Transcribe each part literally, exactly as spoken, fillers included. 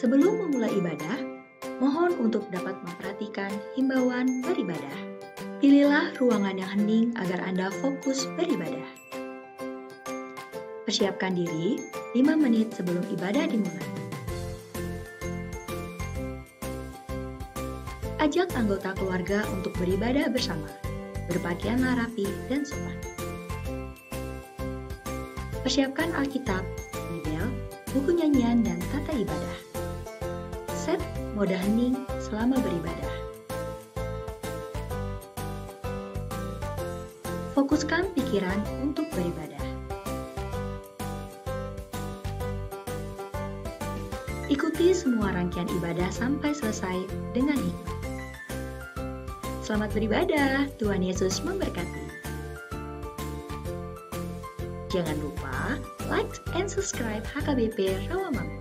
Sebelum memulai ibadah, mohon untuk dapat memperhatikan himbauan beribadah. Pilihlah ruangan yang hening agar Anda fokus beribadah. Persiapkan diri lima menit sebelum ibadah dimulai. Ajak anggota keluarga untuk beribadah bersama. Berpakaianlah rapi dan sopan. Persiapkan Alkitab, Bibel, buku nyanyian, dan tata ibadah. Set mode hening selama beribadah. Fokuskan pikiran untuk beribadah. Ikuti semua rangkaian ibadah sampai selesai dengan hikmat. Selamat beribadah, Tuhan Yesus memberkati. Jangan lupa like and subscribe H K B P Rawamangun.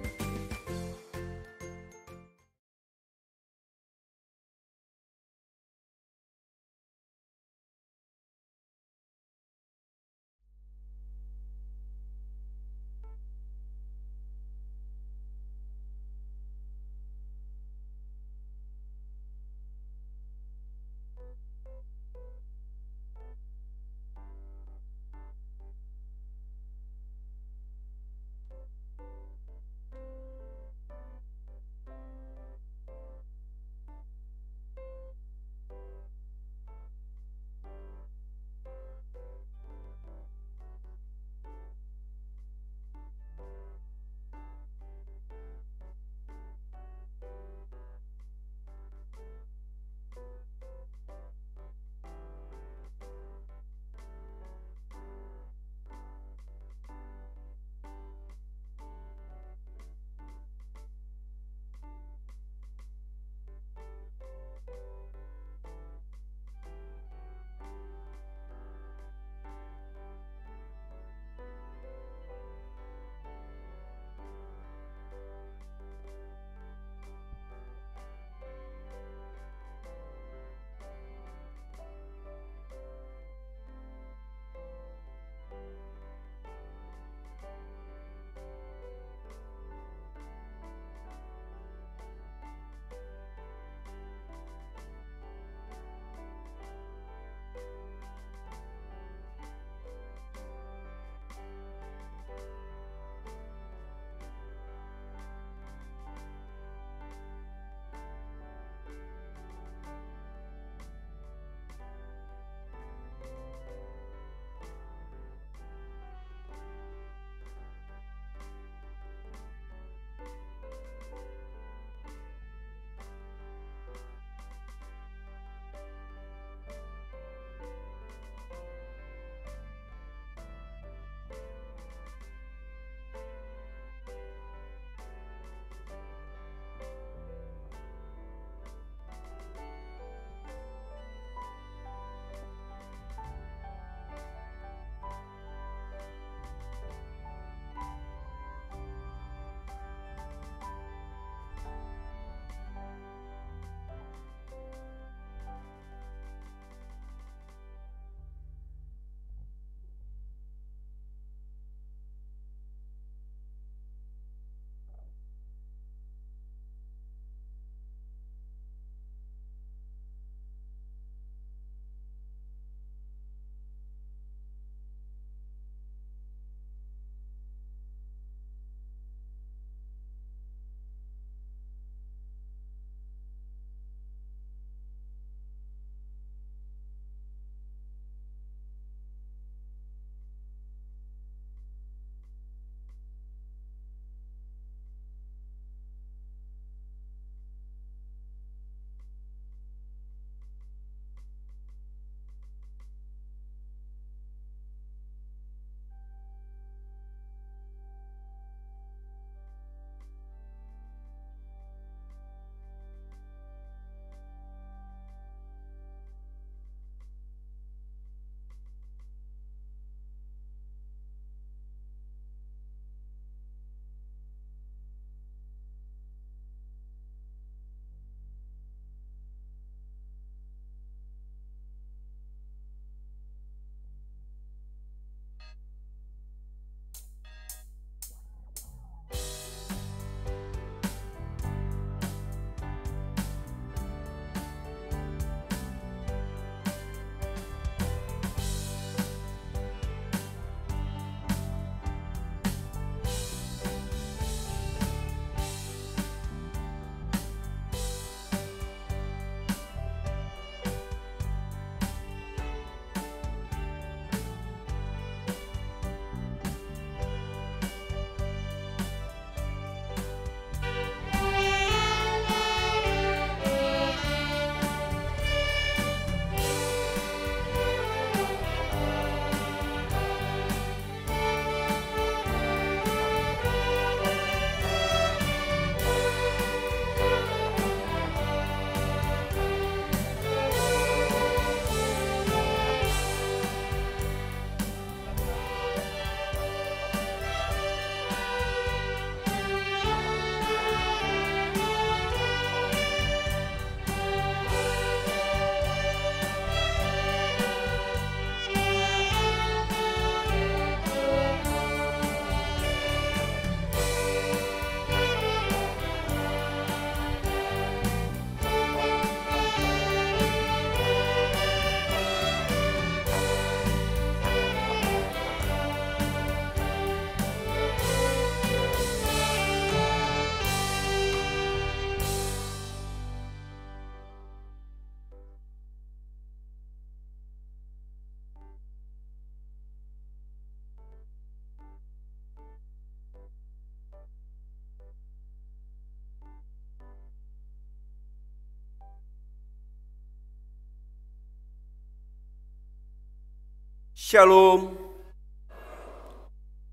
Shalom.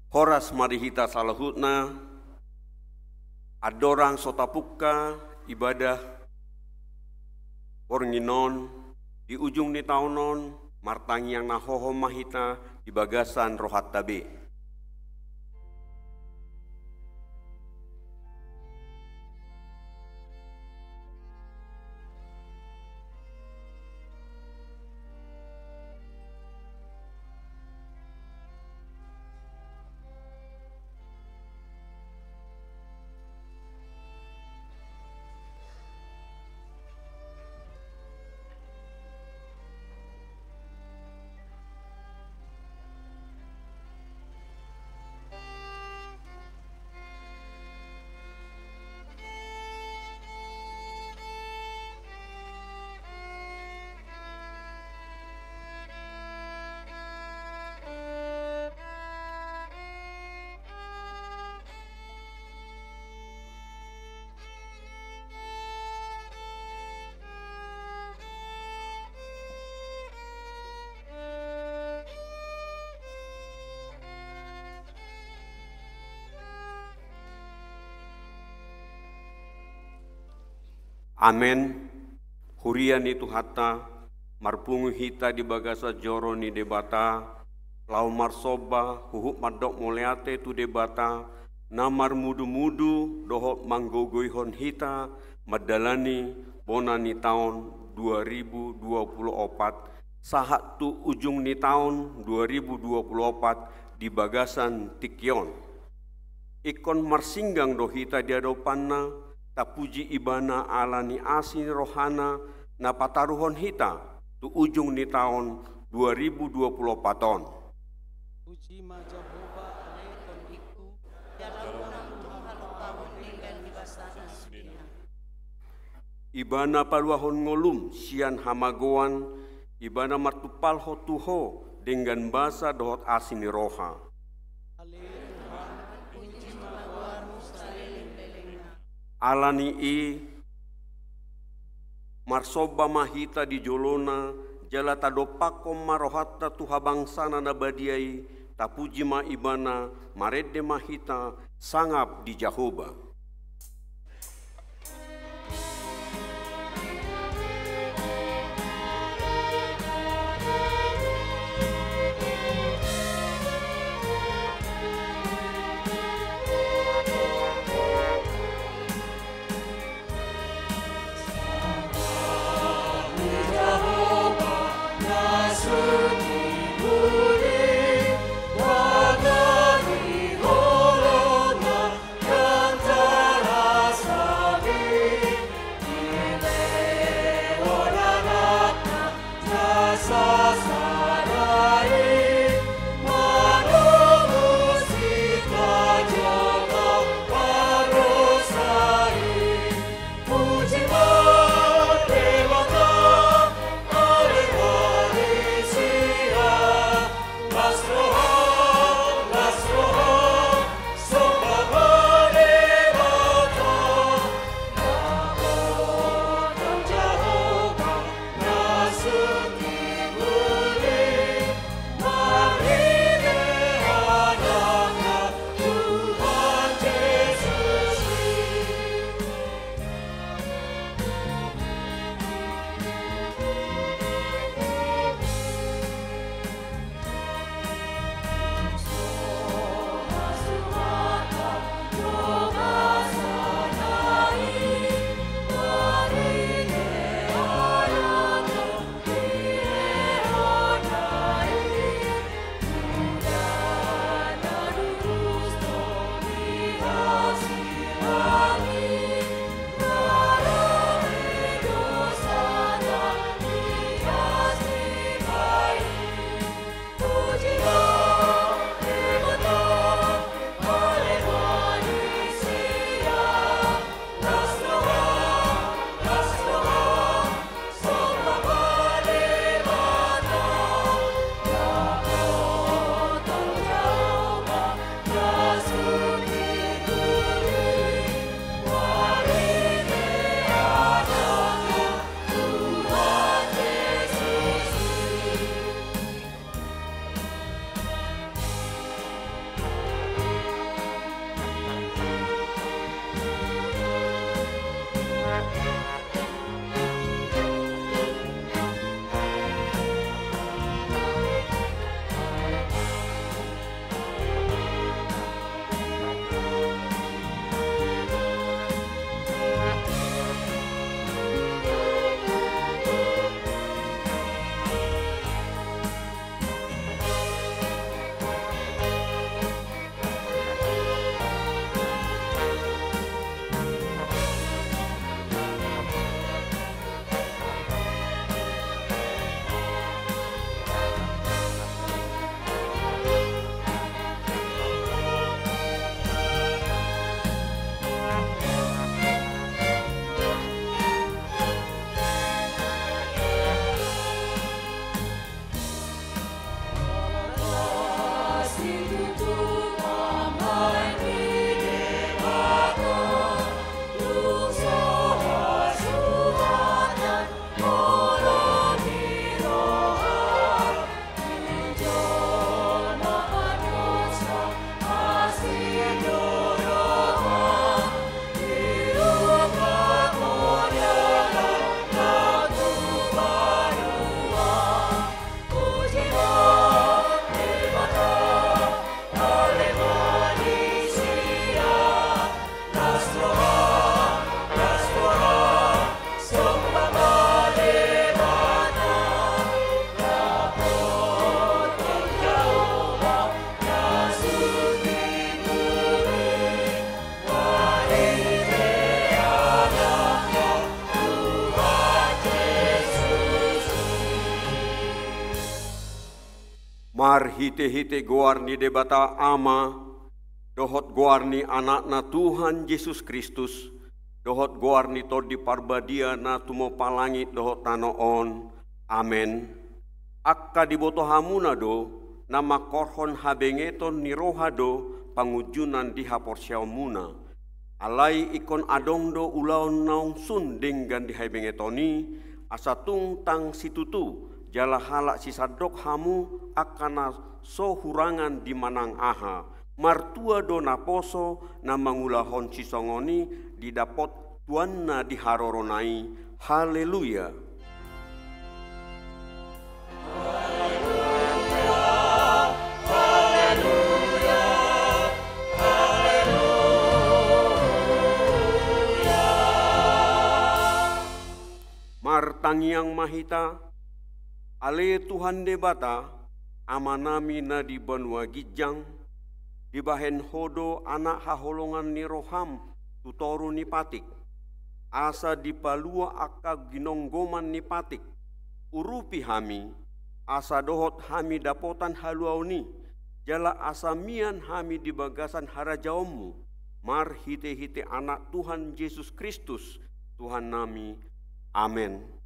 Horas ma di hita saluhutna. Andorang so tapungka ibadah borngin on, di ujung ni taon on, martangiang na hohom ma hita di bagasan rohanta be. Amen. Huria ni Tuhanta, marpungu hita di bagasan joro ni Debata, laho marsomba, huhut mandok mauliate tu Debata, na marmudumudu dohot manggogoihon hita mandalani bona ni taon dua ribu dua puluh opat, sahat tu ujung ni taon dua ribu dua puluh opat di bagasan tingki on. Ingkon marsinggang do hita di adopanna, tapuji Ibana ala ni asi ni rohana, na pataruhon hita tu ujung ni taon dua ribu dua puluh opat on. Puji ma Jahowa ale tondingku, jala unang tu halompahon denggan ni basana sudena. Ibana paluahon ngolum sian hamagoan, Ibana martumpalhon tu ho denggan basa dohot asi ni roha. Ale Tuhan, puji ma goarmu saleleng-lelengna. Ala ni i, marsomba ma hita di jolona, jala tadompakhon ma rohanta tu habangsana na badia i, tapuji ma Ibana, marende ma hita, sangap di Jahowa. Marhite-hite goar ni Debata Ama, dohot goar ni Anakna Tuhan Jesus Kristus, dohot goar ni Tondi Parbadia na tumompa langit dohot tano on. Amen. Angka diboto hamuna do, na mangkorhon habengeton ni roha do pangunjunan di haporseaonmuna. Alai ingkon adong do ulaon naung sun denggan di habengeton i, asa tung tang situtu jala halak sisandok hamu angka na so hurangan di manang aha. Martua do naposo na mangulahon sisongon i didapot tuanna di harorona i. Haleluya. Martangiang ma hita. Ale Tuhan Debata, Amanami na di banua ginjang, dibahen Ho do anak haholongan ni roham tu toru ni patik, asa dipalua angka ginonggoman ni patik. Urupi hami, asa dohot hami dapotan haluaon i, jala asa mian hami di bagasan harajaonmu, marhite-hite Anak Tuhan Jesus Kristus, Tuhannami. Amen.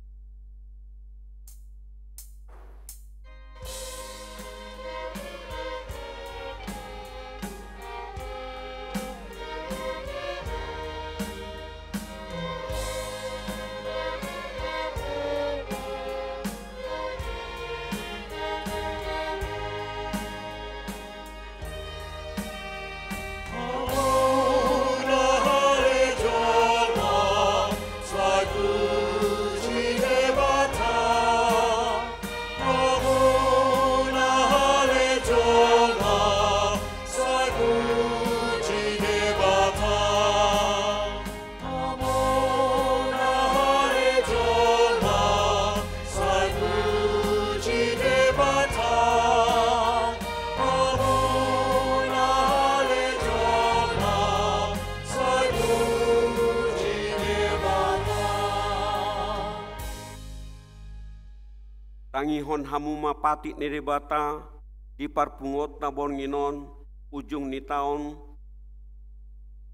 Tangihon hamu ma patik ni Debata di parpunguanta borngin on, ujung ni taon,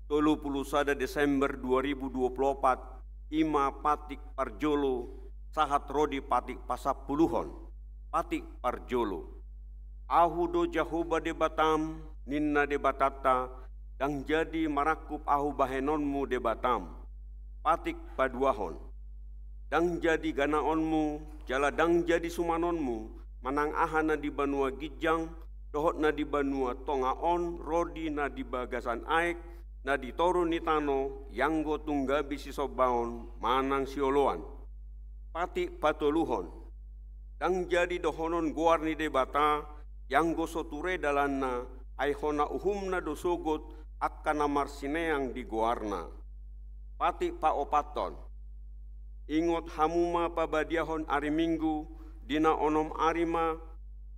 tolu pulu sada Desember dua ribu dua pulu opat, i ma patik parjolo sahat ro di patik pasampuluhon. Patik parjolo. Ahu do Jahowa Debatam, ninna Debatanta, ndang jadi marangkup Ahu bahenonmu Debatam. Patik paduahon. Ndang jadi ganaonmu, jala ndang jadi sumanonmu, manang aha na di banua ginjang, dohot na di banua tonga on, ro di na di bagasan aek, na di toru ni tano, ianggo tung gabe sisombaon manang sioloan. Patik patoluhon. Ndang jadi dohonon goar ni Debata, ianggo so ture dalanna, ai hona uhumna do sogot angka na marsineang di goarna. Patik paopathon. Ingot hamu ma pabadiahon ari Minggu, di na onom ari ma,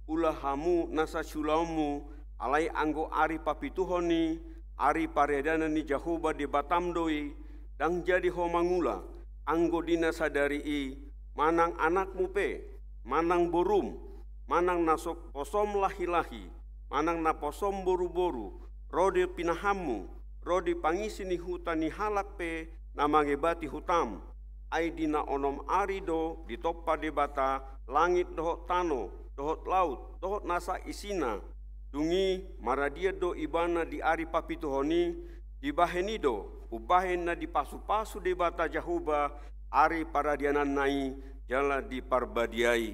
ula hamu nasa siulaonmu, alai anggo ari papituhon i, ari paradanan ni Jahowa Debatam do i, ndang jadi ho mangula, anggo di na sadari i, manang anakmu pe, manang borum, manang naposom lahi-lahi, manang naposom boru-boru, ro di pinahanmu, ro di pangisi ni huta ni halak pe na mangebati hutam. Ai di na onom ari do ditompa Debata langit dohot tano, dohot laut, dohot nasa isina. Dung i maradian do Ibana di ari papituhon i, dibahen i do, umbahen na dipasu-pasu Debata Jahowa ari paradiananna i, jala diparbadiai.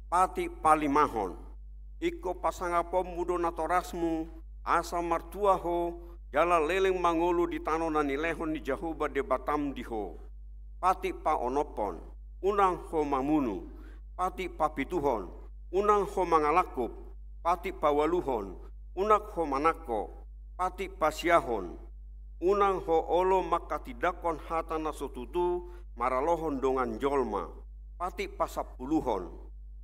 Patik palimahon. Ingkon pasangaponmu do natorasmu, asa martua ho, jala leleng mangolu di tano na nilehon ni Jahowa Debatam di ho. Patik paonomhon. Unang ho mamunu. Patik papituhon. Unang ho mangalangkup. Patik paualuhon. Unang ho manangko. Patik pasiahon. Unang ho olo manghatindanghon hata na so tutu maralohon dongan jolma. Patik pasampuluhon.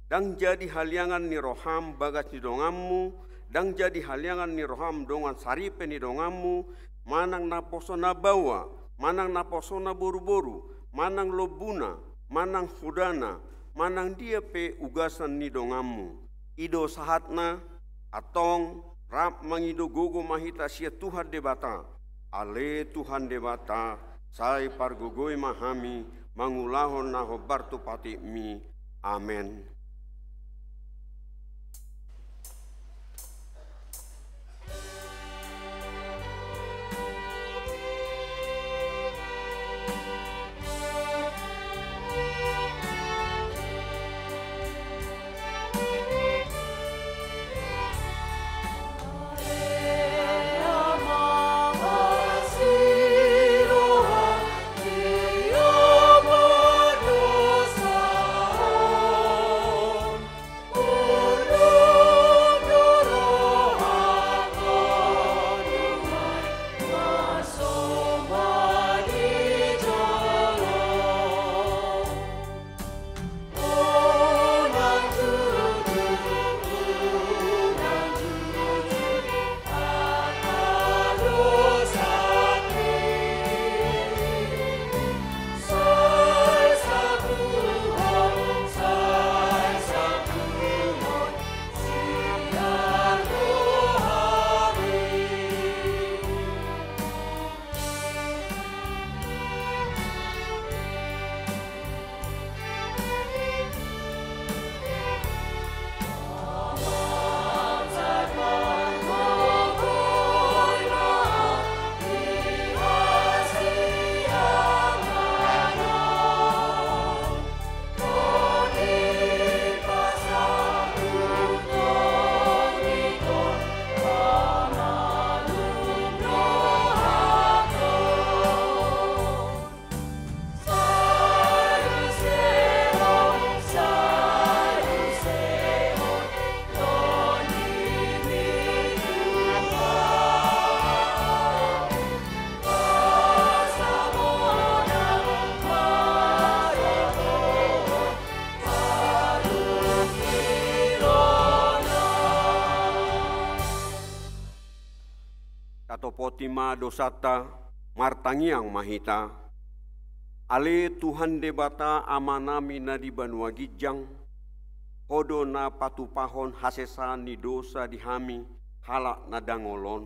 Ndang jadi haliangan ni roham bagas ni donganmu, ndang jadi haliangan ni roham dongan saripe ni donganmu, manang naposo na baoa, manang naposo na boru-boru, manang lombuna, manang hodana, manang dia pe ugasan ni donganmu. I do sahatna. Antong, rap mangido gogo ma hita sian Tuhan Debata. Ale Tuhan Debata, sai pargogoi ma hami mangulahon na hombar tu patikmi. Amen. Tatopoti ma dosanta, martangiang ma hita. Ale Tuhan Debata Amanami na di banua ginjang, Ho do na patupahon hasesaan ni dosa di hami halak na dangol on.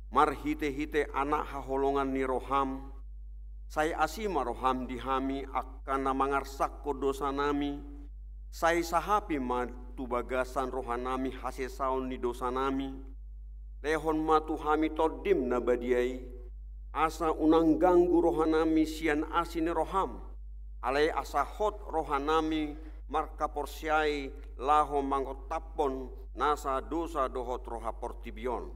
Marhitehite Anak haholongan ni roham, sai asi ma roham di hami angka na mangarsakkon dosanami, sai sahapi ma tu bagasan rohanami hasesaon ni dosanami. Lehon ma tu hami Tondim na badia i, asa unang ganggu rohanami sian asi ni roham, alai asa hot rohanami marhaporseai laho mangontaphon nasa dosa dohot roha portibi on.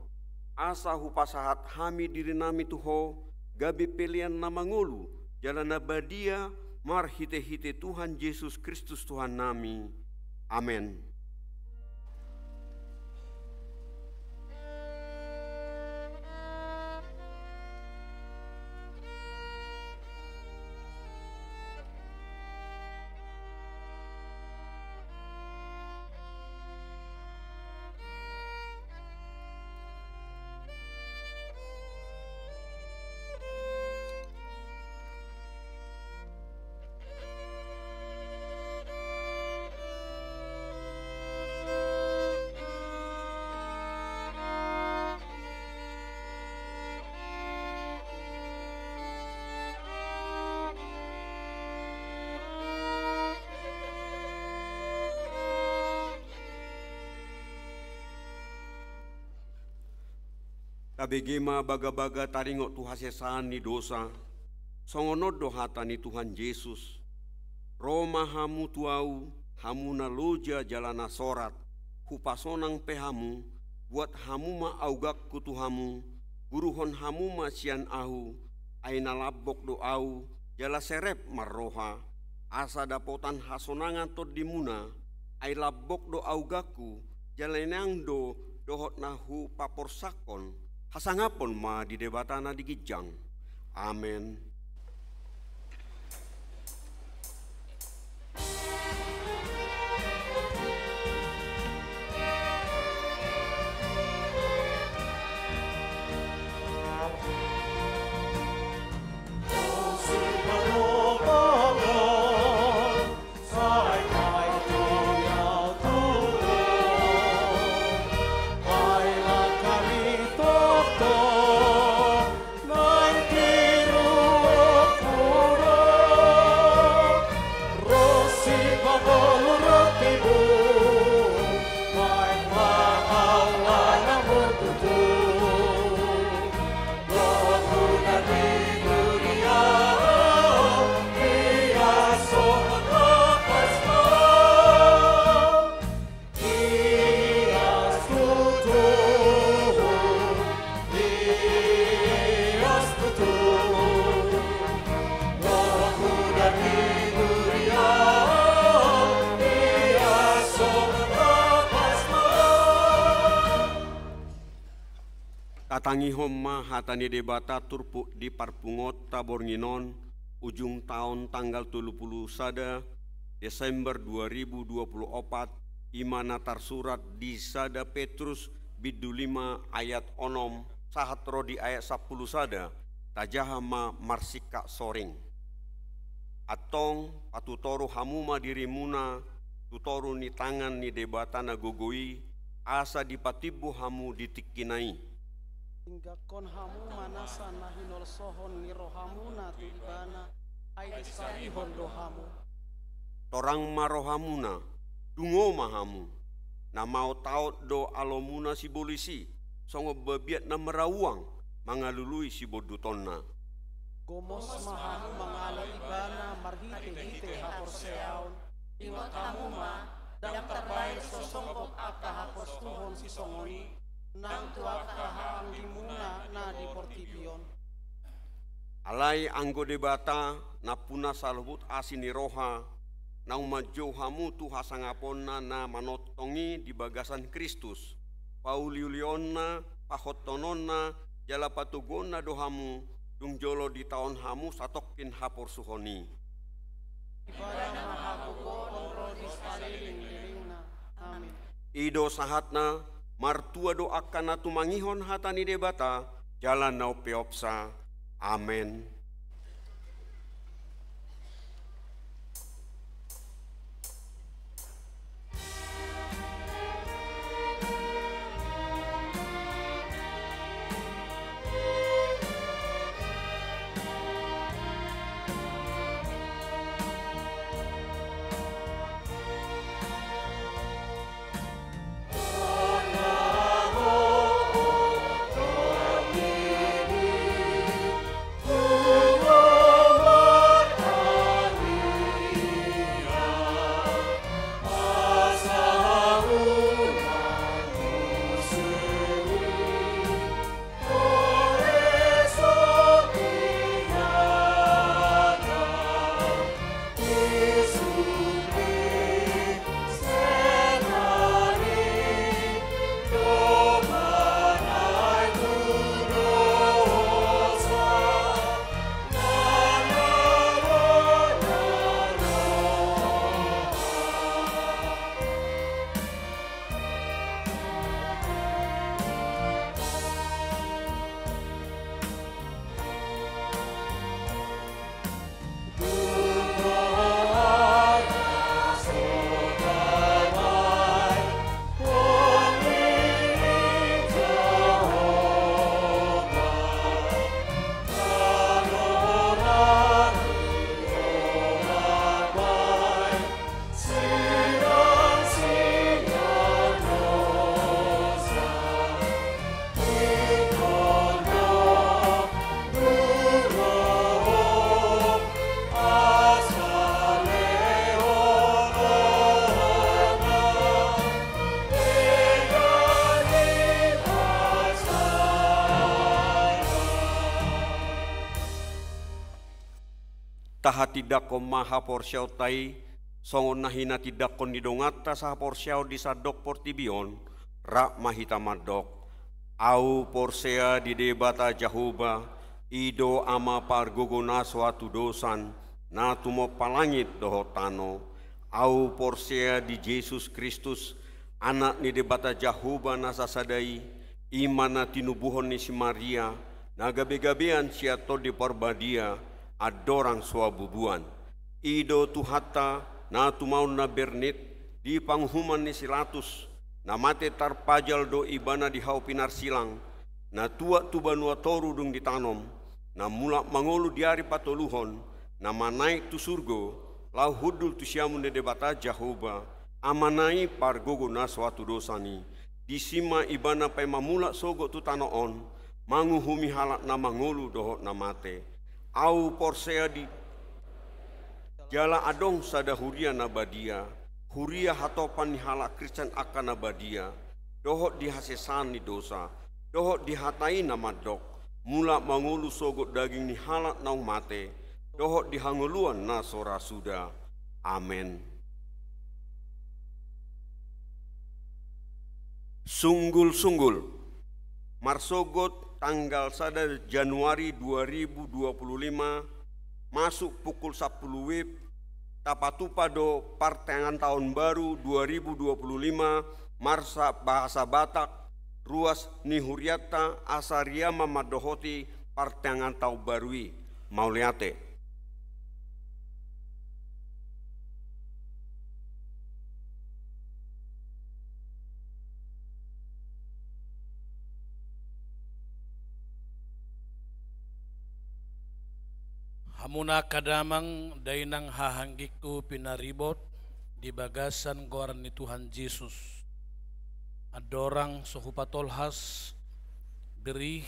Asa hupasahat hami dirinami tu Ho, gabe pelean na mangolu jala na badia, marhitehite Tuhan Jesus Kristus Tuhannami. Amen. Tabege ma bagabaga taringot tu hasesaan ni dosa. Songon on do hata ni Tuhan Jesus: Ro ma hamu tu Ahu, hamu na loja jala na sorat, hupasonang pe hamu. Buat hamu ma augangku tu hamu, guruhon hamu ma sian Ahu, ai na lambok do Ahu jala serep marroha, asa dapotan hasonangan tondimuna. Ai lambok do augangku, jala inang do dohot na hupaporsangkon. Hasangapon ma di Debata na di ginjang. Amen. Tangihon ma hata ni Debata turpuk di parpunguanta borngin on, ujung taon tanggal tolu pulu sada Desember dua ribu dua pulu opat, i ma na tarsurat di sada Petrus bindu lima ayat onom sahat ro di ayat sampulu sada, tajaha ma marsingkat soring. Antong, patutoru hamu ma dirimuna tu toru ni tangan ni Debata na gogo i, asa dipatimbo hamu di tingkina i. Dengganhon hamu ma nasa na hinolsohon ni rohamuna tu Ibana, ai disarihon do hamu. Torang ma rohamuna, dungo ma hamu. Na maotaot do alomuna sibolis i, songon babiat na marauang mangalului sibondutonna. Gomos ma hamu mangalo Ibana marhitehite haporseaon. Ingot hamu ma, ndang tarbahen so songkop angka haporsuhon sisongon i, nang tu angka haanggimuna na di portibi on. Alai anggo Debata, nampuna saluhut asi ni roha, naung manjou hamu tu hasangaponna na manongtong i di bagasan Kristus, pauliulionna, pahottononna, jala patoguonna do hamu, dung jolo ditaon hamu satongkin haporsuhon i. Ibana ma hagogoon ro di salelenglelengna. Amen. I do sahatna, martua do angka na tumangihon hata ni Debata, jala na umpeopsa. Amen. Tahatindangkon ma haporseaonta i, songon na hinatindangkon ni donganta sahaporseaon di sandok portibi on, rap ma hita mandok: Ahu porsea di Debata Jahowa, i do Ama pargogo na so hatudosan, na tumompa langit dohot tano. Ahu porsea di Jesus Kristus, Anak ni Debata Jahowa na sasada i, i ma na tinubuhon ni si Maria, na gabegabean sian Tondi Parbadia, andorang so habubuan. I do Tuhanta, na tumaon na bernit, di panguhuman ni si Latus, na mate tarpajal do Ibana di hau pinarsilang, na tuat tu banua toru dung ditanom, na mulak mangolu di ari patoluhon, na manaek tu surgo, laho hundul tu siamun ni Debata Jahowa, Amana i pargogo na so hatudosan i. Disi ma Ibana paima mulak sogot tu tano on, manguhumi halak na mangolu dohot na mate. Ahu porsea di Jala adong sada huria na badia, huria hatopan ni halak Kristen angka na badia, dohot di hasesaan ni dosa, dohot di hata i na mandok: Mulak mangolu sogot daging ni halak naung mate, dohot di hangoluan na so ra suda. Amen. Sunggulsunggul. Marsogot tanggal sada Januari dua ribu dua puluh lima, masuk pukul sapuluh W I B, tapatupa do partengaan taon baru dua ribu dua puluh lima, marsa bahasa Batak, ruas ni hurianta, asa riama mandohoti partengaan taon baru i. Mauliate. Hamuna angka damang dainang hahanggingku pinaribot di bagasan goar ni Tuhan Jesus. Andorang so hupatolhas berih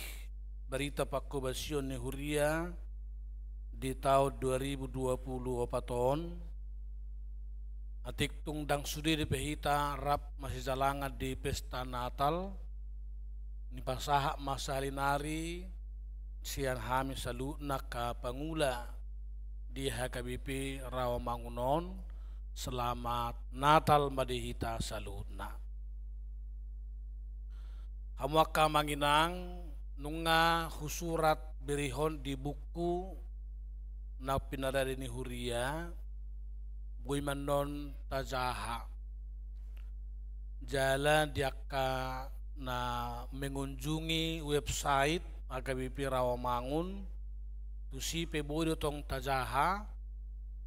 barita pangkobasion ni huria di taon dua ribu dua puluh opat on, atik tung ndang sude dope hita rap masijalangan di pesta Natal, nipasahat ma sahali nari sian hami saluhutna angka pangula di H K B P Rawamangun on, selamat Natal ma di hita saluhutna. Hamu angka amang inang, nunga husurat berih on di buku na pinarade ni huria, boi ma annon tajaha. Jala di angka na mengunjungi website H K B P Rawamangun, tusi pe boi do tong tajaha,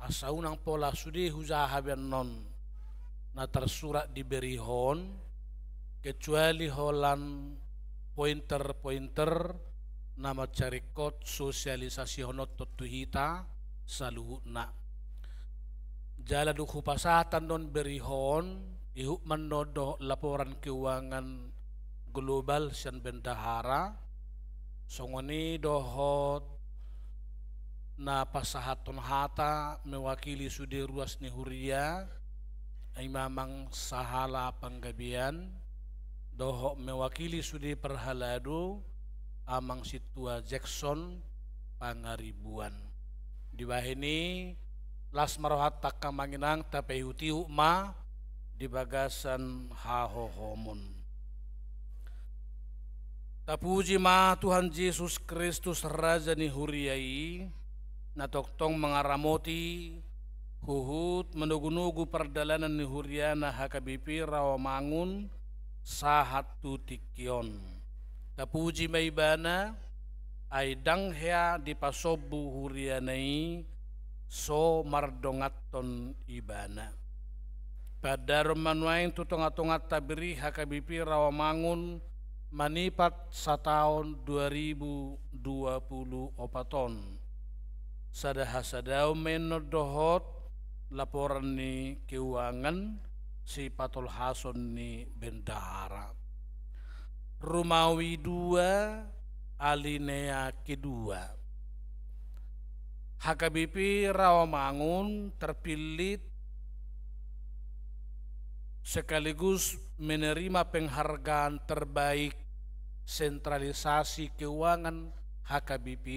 asa unang pola sude hujaha be annon na tarsurat di berih on, kecuali holan pointer-pointer na mansai ringkot sosialisasihonon tu hita saluhutna. Jala dung hupasahat annon berih on, ihut ma annon dohot laporan keuangan global sian bendahara, songon i dohot na pasahathon hata mewakili sude ruas ni huria, i ma amang sahala Panggabean, dohot mewakili sude parhalado, amang sintua Jackson Pangaribuan. Dibahen i, las ma rohanta angka amang inang, tapaihut-ihut ma di bagasan hahohomon. Tapuji ma Tuhan Jesus Kristus, Raja ni huria i, na tongtong mangaramoti huhut manogunogu pardalanan ni huriana H K B P Rawamangun sahat tu tingki on. Tapuji ma Ibana, ai ndang hea dipasombu huriana i so mardonganhon Ibana. Pandaron ma nuaeng tu tongatonganta berih H K B P Rawamangun manipat sataon dua ribu dua puluh opat on. Sada hasadaon ma annon dohot laporan ni keuangan sipatolhason ni bendahara. Rumawi dua, alinea kedua. H K B P Rawamangun terpilih sekaligus menerima penghargaan terbaik sentralisasi keuangan H K B P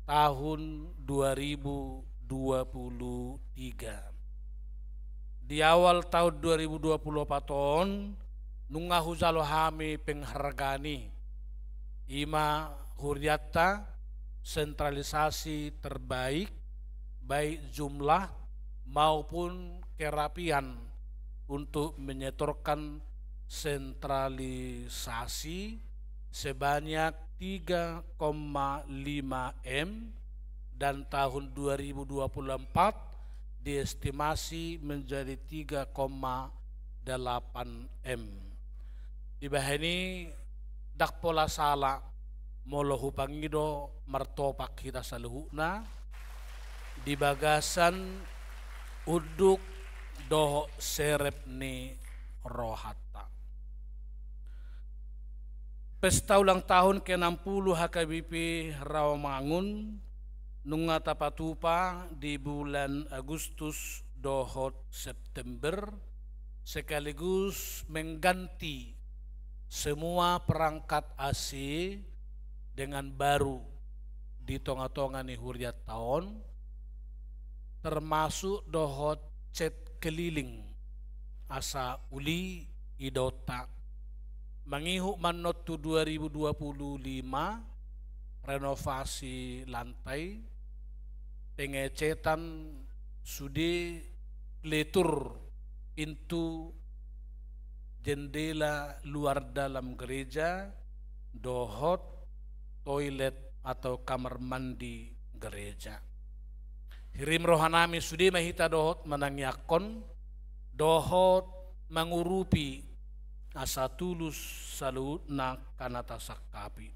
tahun dua ribu dua puluh tiga. Di awal tahun dua ribu dua puluh opat on, nunga hujalo hami penghargaan i, i ma hurianta sentralisasi terbaik, baik jumlah maupun kerapian untuk menyetorkan sentralisasi sebanyak tiga koma lima M, dan tahun dua ribu dua puluh empat diestimasi menjadi tiga koma delapan M. Dibahen i, ndang pola sala molo hupangido martopak hita saluhutna di bagasan unduk dohot serep ni rohanta. Pesta ulang tahun ke enam puluh H K B P Rawamangun nunga tapatupa di bulan Agustus dohot September, sekaligus mengganti semua perangkat A C dengan baru di tongatonga ni hurianta on, termasuk dohot cat keliling, asa uli idaonta. mangihut ma annon tu dua ribu dua puluh lima, renovasi lantai, pengecetan sude peletur pintu jendela luar dalam gereja dohot toilet atau kamar mandi gereja. Hirim rohanami sude ma hita dohot manangiangkon dohot mangurupi asa tulus saluhutna angka na tasangkapi.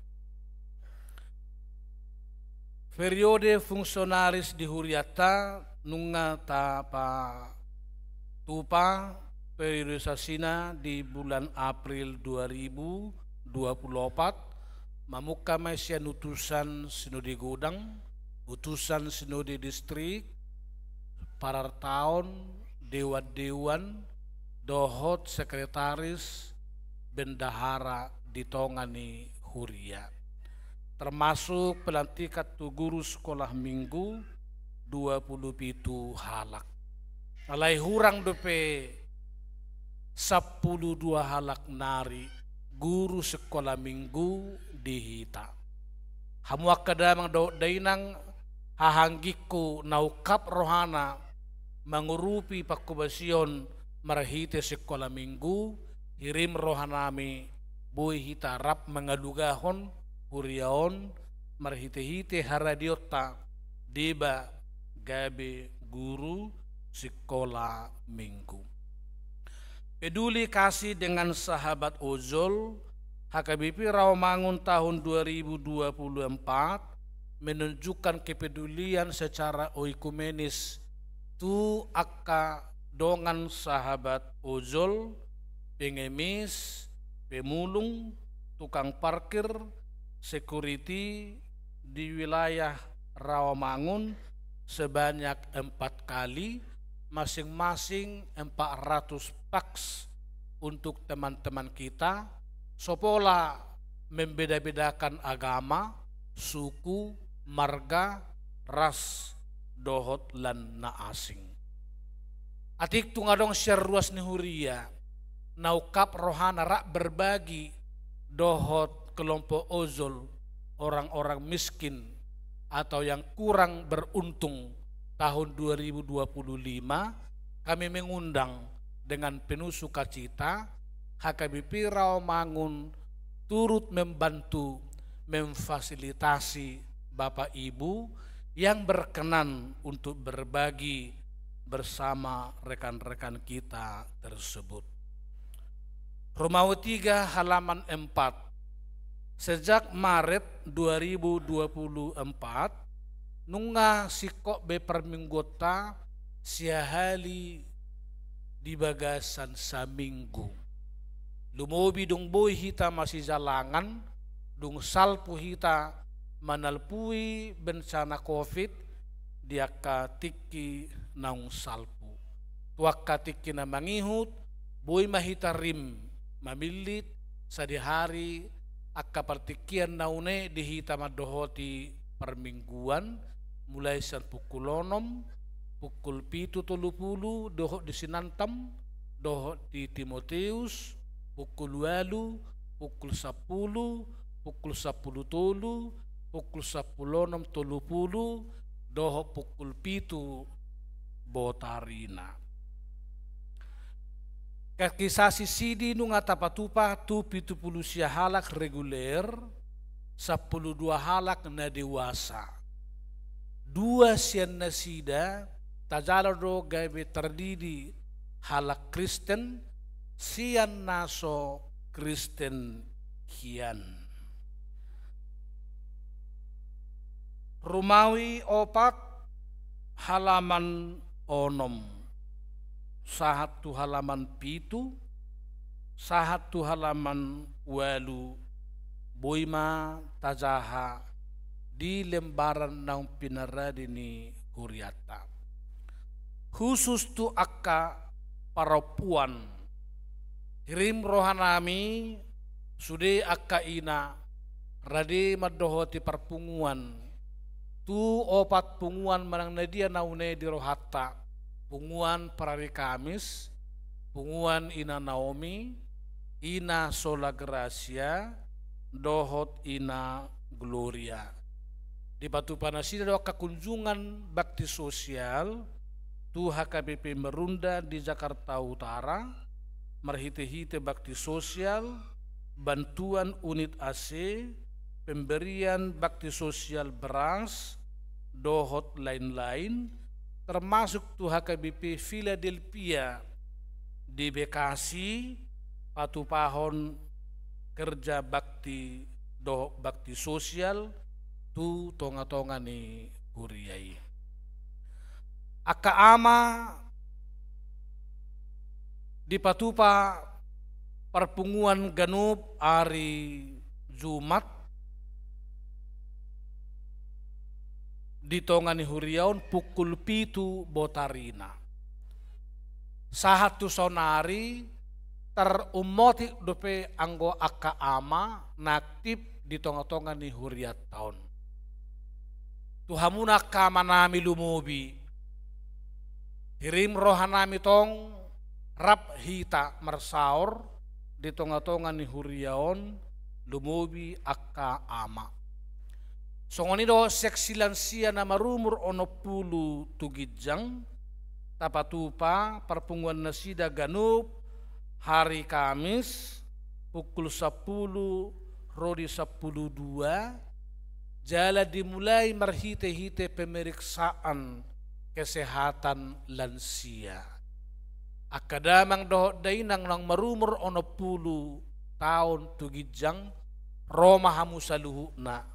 Periode fungsionaris di hurianta nunga tapatupa periodisasina di bulan April dua ribu dua puluh opat, mamungka ma i sian utusan sinode godang, utusan sinode distrik, parartaon, dewan-dewan, dohot sekretaris bendahara di tonga ni huria. Termasuk pelantikan tu guru sekolah minggu dua puluh pitu halak. Alai hurang dope sampulu dua halak nari guru sekolah minggu di hita. Hamu angka damang dohot dainang, haha anggingku na ungkap rohana mangurupi pangkobasion marhite sekolah minggu, hirim rohanami boi hita rap mangalugahon huria on marhite-hite haradionta deba gabe guru sekolah minggu. Peduli kasih dengan sahabat ojol, H K B P Rawamangun tahun dua ribu dua puluh empat menunjukkan kepedulian secara oikumenis tu angka dongan sahabat ojol, pengemis, pemulung, tukang parkir, security di wilayah Rawamangun sebanyak empat kali, masing-masing empat ratus pax untuk teman-teman kita, so pola membeda-bedakan agama, suku, marga, ras, dohot lan na asing. Atik tung adong sian ruas ni huria na ungkap rohana rap berbagi dohot kelompok ojol, orang-orang miskin atau yang kurang beruntung tahun dua ribu dua puluh lima, kami mengundang dengan penuh sukacita H K B P Rawamangun turut membantu, memfasilitasi Bapak Ibu yang berkenan untuk berbagi bersama rekan-rekan kita tersebut. Romawi tiga halaman empat. Sejak Maret dua ribu dua puluh empat, nunga singkop be parmingguonta siahali di bagasan saminggu. Lumobi dung boi hita masijalangan, dung salpu hita manalpui bencana covid di angka tingki naung salpu. Tu angka tingki na mangihut, boi ma hita rim mamillit sadihari angka partingkian na une di hita mandohoti parmingguan, mulai sian pukul onom, pukul pitu tolu pulu dohot di Sinantam, dohot di Timoteus, pukul ualu, pukul sampulu, pukul sampulu tolu, pukul sampulu onom tolu pulu, dohot pukul pitu botarina. Katekisasi sidi nunga tapatupa tu pitu pulu sia halak reguler, sampulu dua halak na dewasa. Dua sian nasida tajalo do gabe tardidi halak Kristen sian na so Kristen hian. Romawi opat halaman onom sahat tu halaman pitu, sahat tu halaman ualu, boi ma tajaha di lembaran naung pinarade ni hurianta. Khusus tu angka parompuan, hirim rohanami sude angka ina rade mandohoti parpunguan tu opat punguan manang na dia na une di rohanta, punguan parari Kamis, punguan Ina Naomi, Ina Sola Gracia, dohot Ina Gloria. Dipatupa nasida do angka kunjungan bakti sosial tu H K B P Marunda di Jakarta Utara, marhite-hite bakti sosial, bantuan unit A C, pemberian bakti sosial beras, dohot lain-lain, termasuk tu H K B P Philadelphia di Bekasi, patupahon kerja bakti dohot bakti sosial tu tonga-tonga ni huria i. Angka ama dipatupa parpunguan ganup ari Jumat di tonga ni huria on pukul pitu botarina. Sahat tu saonari, tarummotik dope anggo angka ama na aktif di tonga-tonga ni hurianta on. Tu hamuna angka amanami lumobi, hirim rohanami tong rap hita marsaor di tonga-tonga ni huria on, lumobi angka ama. Songon i do seksi lansia na marumur onom pulu tu ginjang, tapatupa parpunguan nasida ganup hari Kamis pukul sampulu ro di sampulu dua, jala dimulai marhite-hite pemeriksaan kesehatan lansia. Angka damang dohot dainang naung marumur onom pulu taon tu ginjang, ro ma hamu saluhutna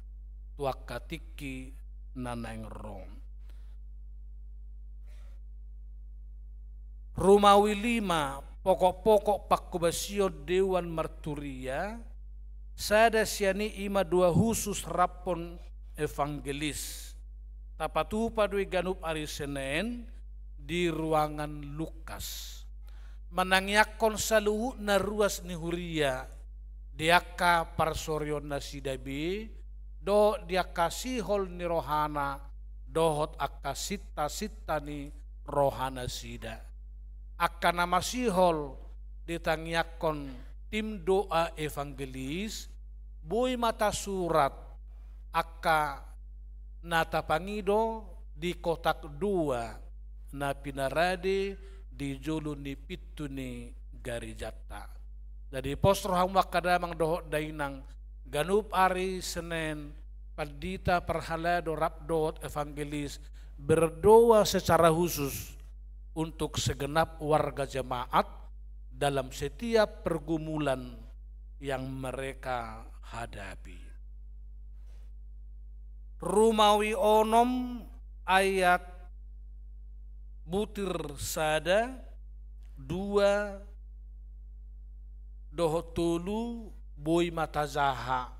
tu angka tingki na naeng ro. Rumawi lima, pokok-pokok pangkobasion dewan marturia, sada sian i ima dua husus raphon evangelis. Tapatupa do i ganup ari Senen di ruangan Lukas. Manangiangkon saluhutna ruas ni huria di angka parsorion nasida be, dohot di angka sihol ni rohana, dohot angka sinta-sinta ni rohanasida. Angka na masihol ditangiangkon tim doa evangelis, boi ma tasurat angka na tapangido di kotak dua na pinarade di jolo ni pintu ni garejanta. Jadi pos rohamu angka damang dohot dainang, ganup ari Senen, pandita parhalado rap dohot evangelis berdoa secara khusus untuk segenap warga jemaat dalam setiap pergumulan yang mereka hadapi. Rumawi onom ayat butir sada, dua, dohot tolu boi ma tajaha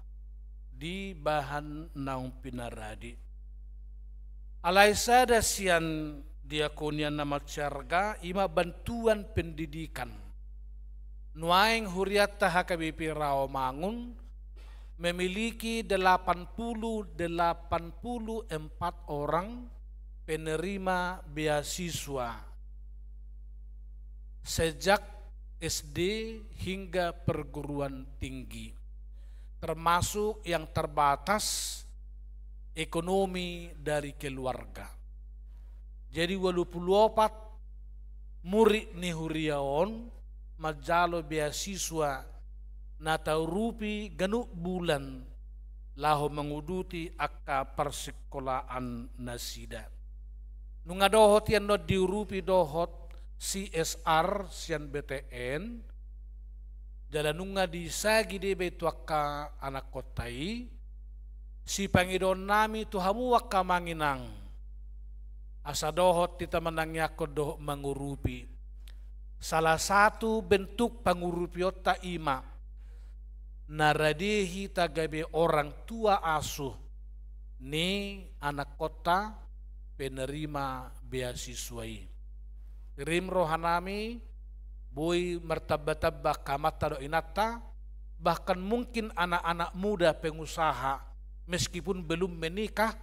di bahan naung pinarade. Alai sada sian diakonia na marsiarga ima bantuan pendidikan. Nuaeng hurianta H K B P Rawamangun memiliki delapan puluh, delapan puluh empat orang penerima beasiswa sejak S D hingga perguruan tinggi, termasuk yang terbatas ekonomi dari keluarga. Jadi ualu pulu opat murid ni huria on manjalo beasiswa na taurupi ganup bulan laho manguduti angka parsikolaan nasida. Nunga dohot i annon diurupi dohot C S R sian B T N, jala nunga disagi do i be tu angka anakkonta i, sipangidoonnami tu hamu angka amang inang, asa dohot hita manangiangkon dohot mangurupi. Salah satu bentuk pangurupionta ima na rade hita gabe orang tua asuh ni anakkonta penerima beasiswa i. Rim rohanami, boi martamba-tamba angka amanta dohot inanta, bahkan mungkin anak-anak muda pengusaha, meskipun belum menikah,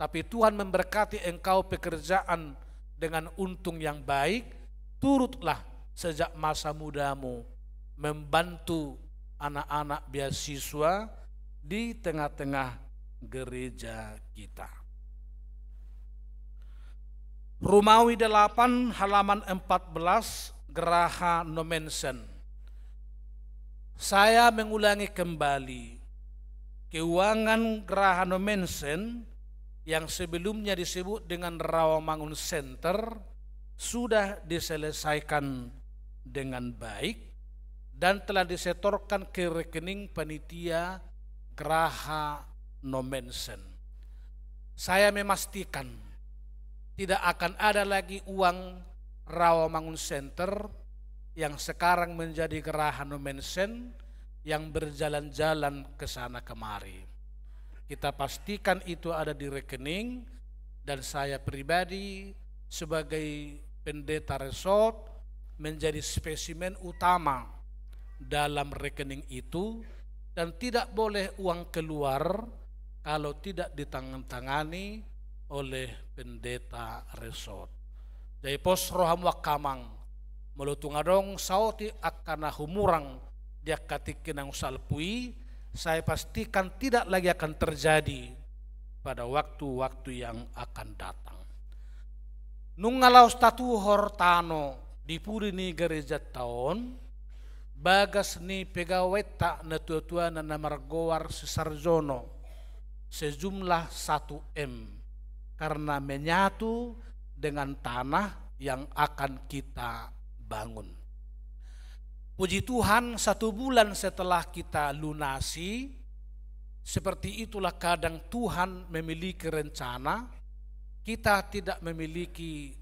tapi Tuhan memberkati engkau pekerjaan dengan untung yang baik, turutlah sejak masa mudamu membantu anak-anak beasiswa di tengah-tengah gereja kita. Romawi delapan halaman empat belas, Graha Nommensen. Saya mengulangi kembali, keuangan Graha Nommensen yang sebelumnya disebut dengan Rawamangun Center sudah diselesaikan dengan baik dan telah disetorkan ke rekening panitia Graha Nommensen. Saya memastikan tidak akan ada lagi uang Rawamangun Center yang sekarang menjadi Graha Nommensen yang berjalan-jalan ke sana kemari. Kita pastikan itu ada di rekening, dan saya pribadi sebagai pendeta resort menjadi spesimen utama dalam rekening itu, dan tidak boleh uang keluar kalau tidak ditandatangani oleh pendeta resort. Jadi pos rohamu angka amang, molo tung adong saotik angka na humurang di angka tingki naung salpu i, saya pastikan tidak lagi akan terjadi pada waktu-waktu yang akan datang. Nunga laos tatuhor tano di pudi ni gerejanta on, bagas ni pegawenta na tua-tuana na margoar si Sarjono, sejumlah satu M, karena menyatu dengan tanah yang akan kita bangun. Puji Tuhan, satu bulan setelah kita lunasi, seperti itulah kadang Tuhan memiliki rencana. Kita tidak memiliki,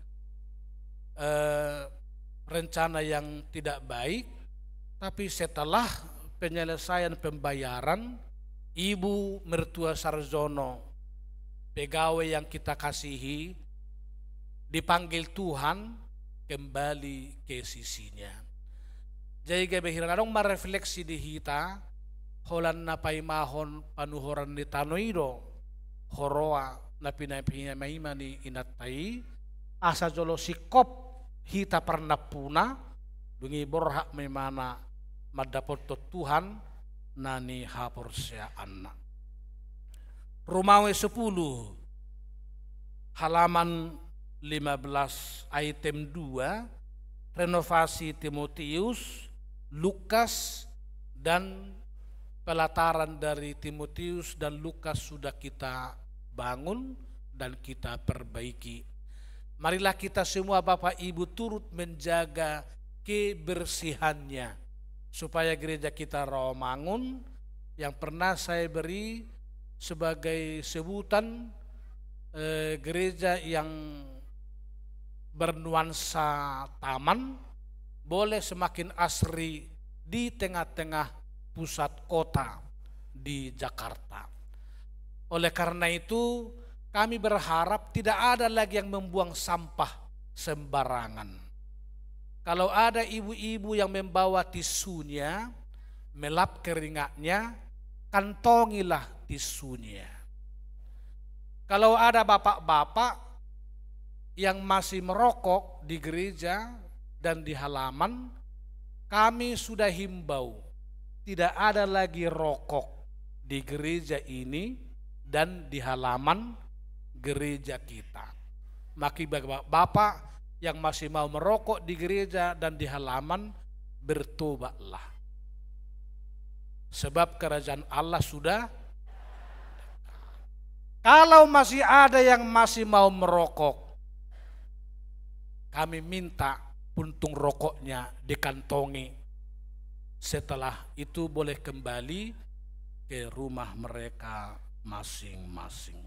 eh, rencana yang tidak baik, tapi setelah penyelesaian pembayaran, Ibu Mertua Sarjono, pegawai yang kita kasihi, dipanggil Tuhan kembali ke sisinya. Jadi gabe hira na adong marefleksi di hita, holan na paimahon panuhoran ni tano i do, huroa na pinaima-ima ni inanta i, asa jolo singkop hita parnampuna, dung i borhat ma imana mandapothon Tuhan na nihaporseaanna. Romawi sepuluh, halaman lima belas, item dua, renovasi Timotius, Lukas, dan pelataran dari Timotius dan Lukas sudah kita bangun dan kita perbaiki. Marilah kita semua, Bapak Ibu, turut menjaga kebersihannya, supaya gereja kita Rawamangun yang pernah saya beri sebagai sebutan, eh, gereja yang bernuansa taman, boleh semakin asri di tengah-tengah pusat kota di Jakarta. Oleh karena itu, kami berharap tidak ada lagi yang membuang sampah sembarangan. Kalau ada ibu-ibu yang membawa tisunya, melap keringatnya, kantongilah tisunya. Kalau ada bapak-bapak yang masih merokok di gereja dan di halaman, kami sudah himbau, tidak ada lagi rokok di gereja ini dan di halaman gereja kita. Maka bagi bapak yang masih mau merokok di gereja dan di halaman, bertobatlah. Sebab kerajaan Allah sudah. Kalau masih ada yang masih mau merokok, kami minta puntung rokoknya dikantongi. Setelah itu boleh kembali ke rumah mereka masing-masing.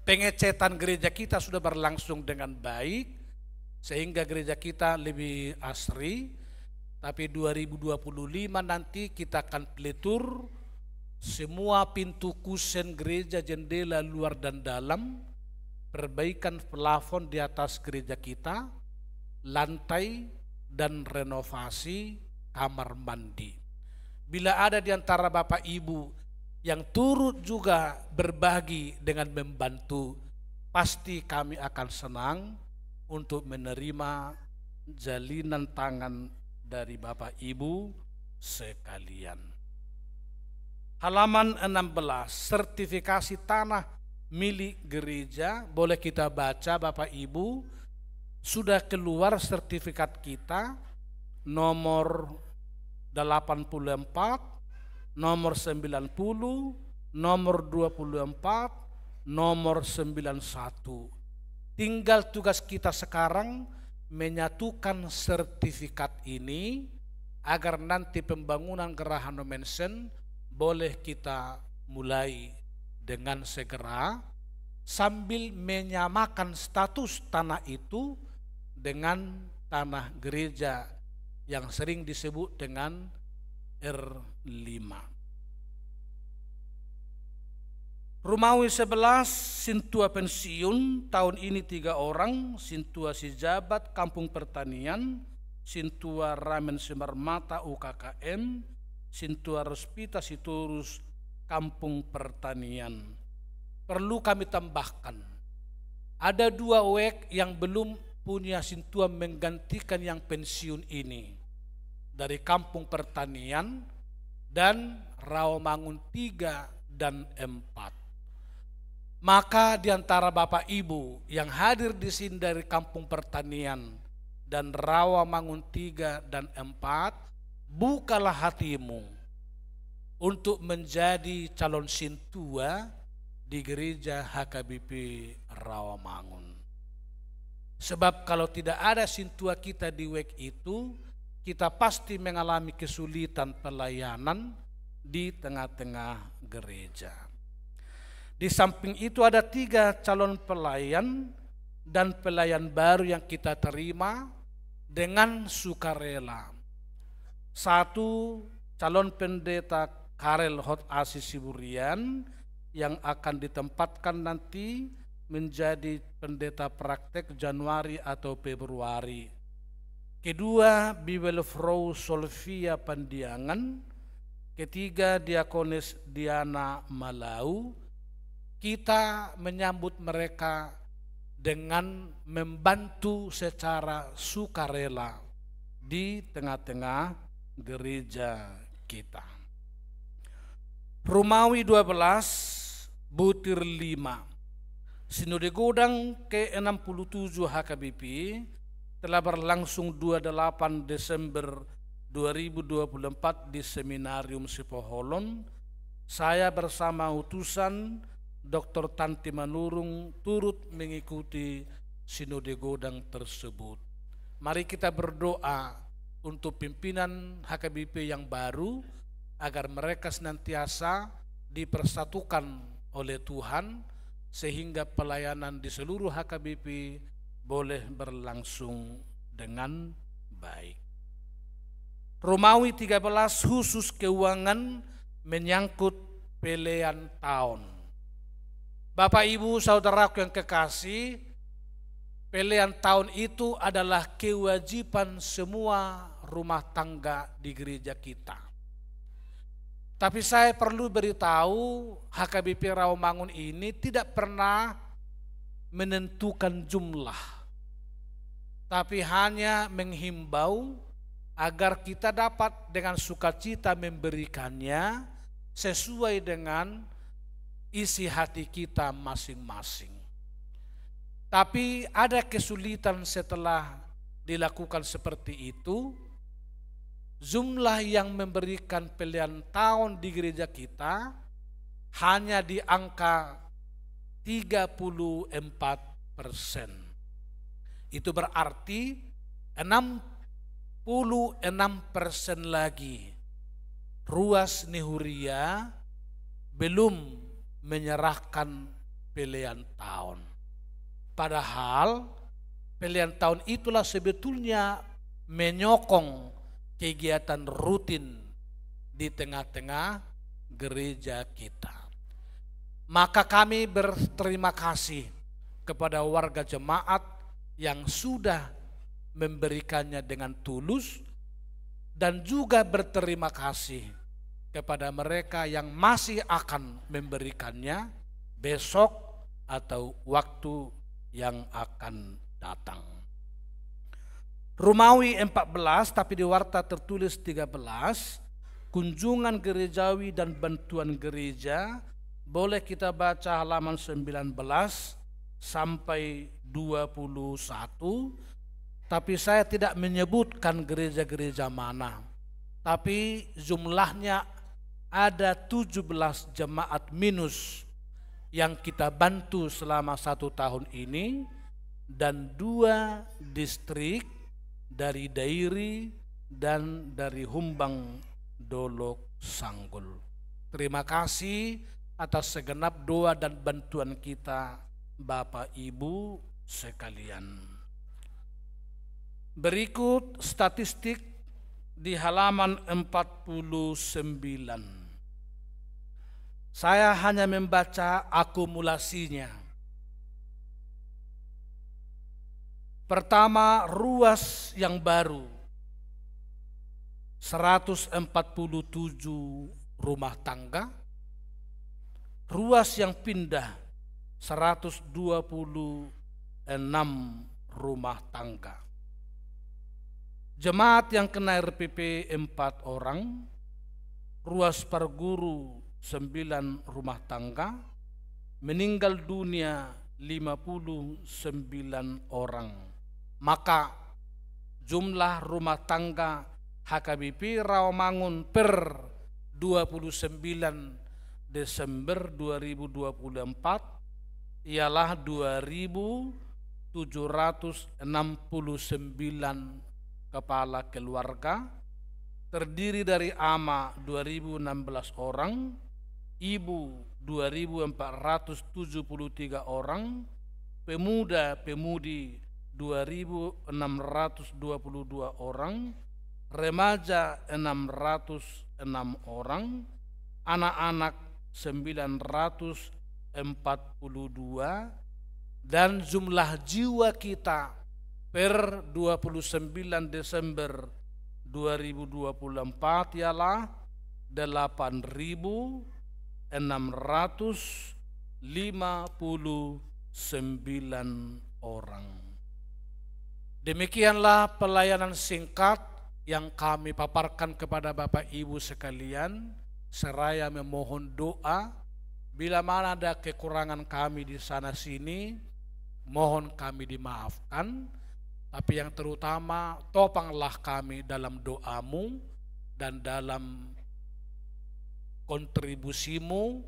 Pengecetan gereja kita sudah berlangsung dengan baik, sehingga gereja kita lebih asri. Tapi dua ribu dua puluh lima nanti kita akan peletur semua pintu kusen gereja, jendela luar dan dalam, perbaikan plafon di atas gereja kita, lantai, dan renovasi kamar mandi. Bila ada di antara Bapak Ibu yang turut juga berbagi dengan membantu, pasti kami akan senang untuk menerima jalinan tangan dari Bapak Ibu sekalian. Halaman enam belas, sertifikasi tanah milik gereja. Boleh kita baca, Bapak Ibu, sudah keluar sertifikat kita nomor delapan puluh empat, nomor sembilan puluh, nomor dua puluh empat, nomor sembilan satu. Tinggal tugas kita sekarang menyatukan sertifikat ini agar nanti pembangunan Geraha Nommensen boleh kita mulai dengan segera, sambil menyamakan status tanah itu dengan tanah gereja yang sering disebut dengan R lima. Rumawi sebelas, sintua pensiun tahun ini tiga orang, sintua Sijabat Kampung Pertanian, sintua Ramen Simarmata U K K M, sintua Rospita Sitorus Kampung Pertanian. Perlu kami tambahkan, ada dua wek yang belum punya sintua menggantikan yang pensiun ini, dari Kampung Pertanian dan Rawamangun tiga dan empat. Maka di antara Bapak Ibu yang hadir di sini dari Kampung Pertanian dan Rawamangun tiga dan empat, bukalah hatimu untuk menjadi calon sintua di gereja H K B P Rawamangun. Sebab kalau tidak ada sintua kita di wek itu, kita pasti mengalami kesulitan pelayanan di tengah-tengah gereja. Di samping itu, ada tiga calon pelayan dan pelayan baru yang kita terima dengan sukarela. Satu, calon pendeta Karel Hot Asi Siburian yang akan ditempatkan nanti menjadi pendeta praktek Januari atau Februari. Kedua, Bibelvrouw Solvia Pandiangan. Ketiga, Diakones Diana Malau. Kita menyambut mereka dengan membantu secara sukarela di tengah-tengah gereja kita. Rumawi dua belas, butir lima. Sinode Godang ke enam puluh tujuh H K B P telah berlangsung dua puluh delapan Desember dua ribu dua puluh empat di Seminarium Sipoholon. Saya bersama utusan Doktor Tanti Manurung turut mengikuti Sinode Godang tersebut. Mari kita berdoa untuk pimpinan H K B P yang baru, agar mereka senantiasa dipersatukan oleh Tuhan, sehingga pelayanan di seluruh H K B P boleh berlangsung dengan baik. Romawi tiga belas, khusus keuangan menyangkut pelean taon. Bapak, Ibu, saudaraku yang kekasih, pelean taon itu adalah kewajiban semua rumah tangga di gereja kita. Tapi saya perlu beritahu, H K B P Rawamangun ini tidak pernah menentukan jumlah, tapi hanya menghimbau agar kita dapat dengan sukacita memberikannya sesuai dengan isi hati kita masing-masing. Tapi ada kesulitan setelah dilakukan seperti itu, jumlah yang memberikan pelean taon di gereja kita hanya di angka tiga puluh empat persen. Itu berarti enam puluh enam persen lagi ruas ni huria belum menyerahkan pelean taon. Padahal pelean taon itulah sebetulnya menyokong kegiatan rutin di tengah-tengah gereja kita. Maka kami berterima kasih kepada warga jemaat yang sudah memberikannya dengan tulus, dan juga berterima kasih kepada mereka yang masih akan memberikannya besok atau waktu yang akan datang. Romawi empat belas, tapi di warta tertulis tiga belas, kunjungan gerejawi dan bantuan gereja, boleh kita baca halaman sembilan belas sampai dua puluh satu, tapi saya tidak menyebutkan gereja-gereja mana. Tapi jumlahnya ada tujuh belas jemaat minus yang kita bantu selama satu tahun ini, dan dua distrik dari Dairi dan dari Humbang Dolok Sanggul. Terima kasih atas segenap doa dan bantuan kita, Bapak Ibu sekalian. Berikut statistik di halaman empat puluh sembilan. Saya hanya membaca akumulasinya. Pertama, ruas yang baru, seratus empat puluh tujuh rumah tangga. Ruas yang pindah, seratus dua puluh enam rumah tangga. Jemaat yang kena R P P empat orang, ruas parguru sembilan rumah tangga, meninggal dunia lima puluh sembilan orang. Maka jumlah rumah tangga H K B P Rawamangun per dua puluh sembilan Desember dua ribu dua puluh empat ialah dua ribu tujuh ratus enam puluh sembilan kepala keluarga, terdiri dari ama dua ribu enam belas orang, ibu dua ribu empat ratus tujuh puluh tiga orang, pemuda-pemudi dua ribu enam ratus dua puluh dua orang, remaja enam ratus enam orang, anak-anak sembilan ratus empat puluh dua, dan jumlah jiwa kita per dua puluh sembilan Desember dua ribu dua puluh empat ialah delapan ribu enam ratus lima puluh sembilan orang. Demikianlah pelayanan singkat yang kami paparkan kepada Bapak Ibu sekalian, seraya memohon doa. Bila mana ada kekurangan kami di sana sini, mohon kami dimaafkan. Tapi yang terutama, topanglah kami dalam doamu dan dalam kontribusimu,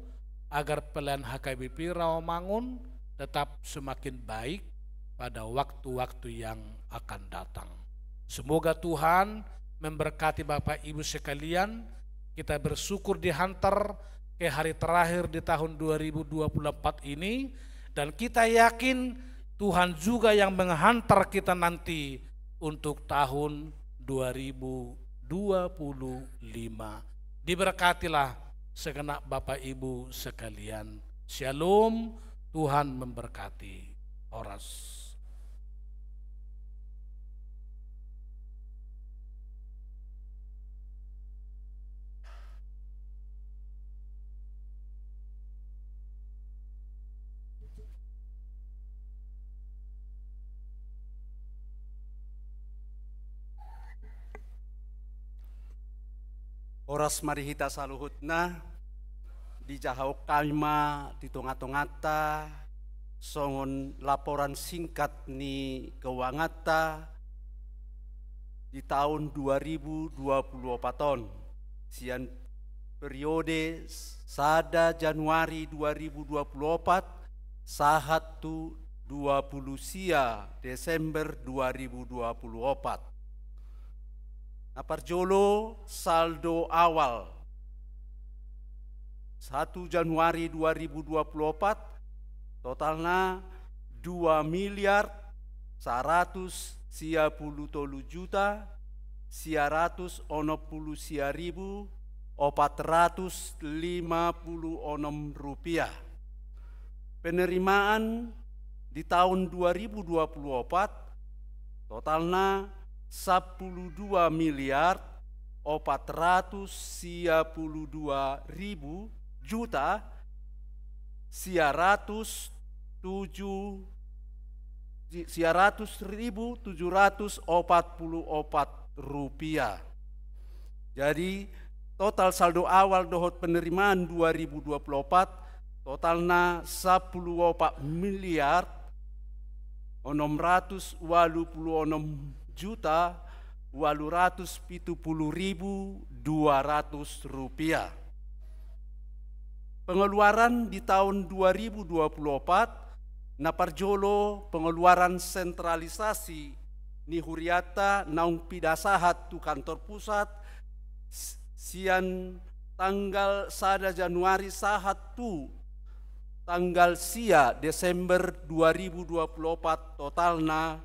agar pelayanan H K B P Rawamangun tetap semakin baik pada waktu-waktu yang akan datang. Semoga Tuhan memberkati Bapak Ibu sekalian. Kita bersyukur dihantar ke hari terakhir di tahun dua ribu dua puluh empat ini, dan kita yakin Tuhan juga yang menghantar kita nanti untuk tahun dua ribu dua puluh lima. Diberkatilah segenap Bapak Ibu sekalian. Shalom, Tuhan memberkati. Horas. Horas ma di hita saluhutna, dijahahon hami ma di tonga-tonganta songon laporan singkat ni keuanganta di taon dua ribu dua puluh opat on, sian periode sada Januari dua ribu dua puluh opat sahat tu dua puluh sia Desember dua ribu dua puluh opat. Na parjolo, saldo awal satu Januari dua ribu dua puluh opat, totalna dua miliar saratus sia puluh tolu juta sia ratus onom puluh sia ribu opat ratus lima puluh onom rupiah. Penerimaan di taon dua ribu dua puluh opat totalna sampulu dua miliar opat ratus sia puluh dua ribu juta sia ratus tujuh, sia ratus ribu tujuh ratus opat puluh opat rupiah. Jadi, total saldo awal dohot penerimaan dua ribu dua puluh opat, totalna sampulu opat miliar onom ratus walu pulu onom juta walu ratus pitu pulu ribu dua ratus rupiah. Pengeluaran di tahun dua ribu dua puluh opat, na parjolo pengeluaran sentralisasi ni hurianta naung pinasahat tu kantor pusat, s-, sian tanggal sada Januari sahat tu tanggal sia Desember dua ribu dua puluh opat, totalna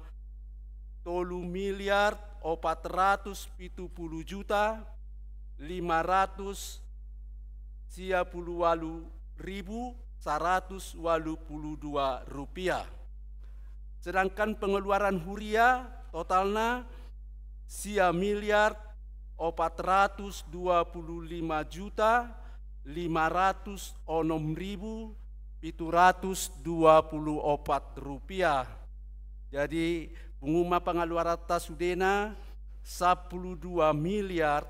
tolu miliar opat ratus pitu pulu juta lima ratus sia pulu walu ribu saratus walu pulu dua rupiah. Sedangkan pengeluaran huria totalna sia miliar opat ratus dua pulu lima juta lima ratus onom ribu pitu ratus dua pulu opat rupiah. Jadi, pungu ma pengeluaranta sudena sampulu dua miliar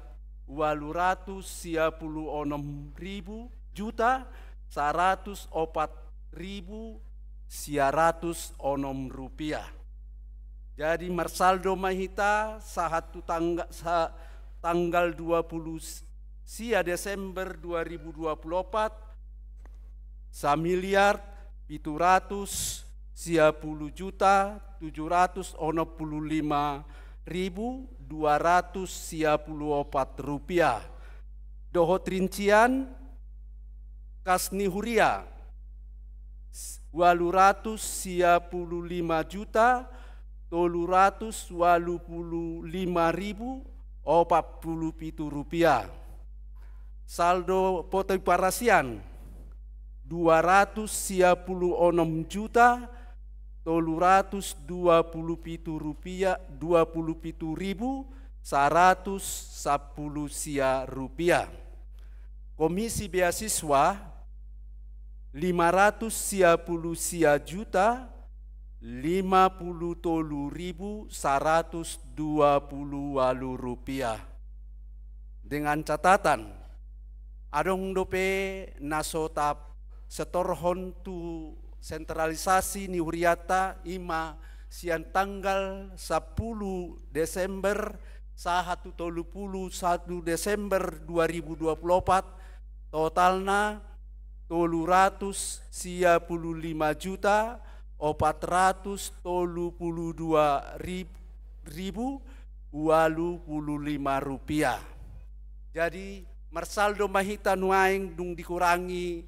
walu ratus sia pulu onom ribu juta saratus opat ribu sia ratus onom rupiah. Jadi, marsaldo ma hita sahat tu tangga-, sa-, tanggal dua puluh sia Desember dua ribu dua puluh opat, samiliar pitu ratus sia pulu juta tujuh ratus onom pulu lima ribu dua ratus sia pulu opat rupiah. Dohot rincian kas ni huria, walu ratus sia pulu lima juta tolu ratus walu pulu lima ribu opat pulu pitu rupiah. Saldo poto i parasian, dua ratus sia pulu onom juta tolu ratus dua pulu pitu rupiah, dua pulu pitu ribu saratus sampulu sia rupiah. Komisi beasiswa, lima ratus sia pulu sia juta lima pulu tolu ribu saratus dua pulu walu rupiah. Dengan catatan, adong dope na so tasetorhon tu sentralisasi ni hurianta, i ma sian tanggal sampulu Desember sahat tu tolu pulu satu Desember dua ribu dua puluh opat, totalna tolu ratus sia pulu lima juta opat ratus tolu pulu dua rib-, ribu walu pulu lima rupiah. Jadi, marsaldo ma hita nuaeng dung dikurangi,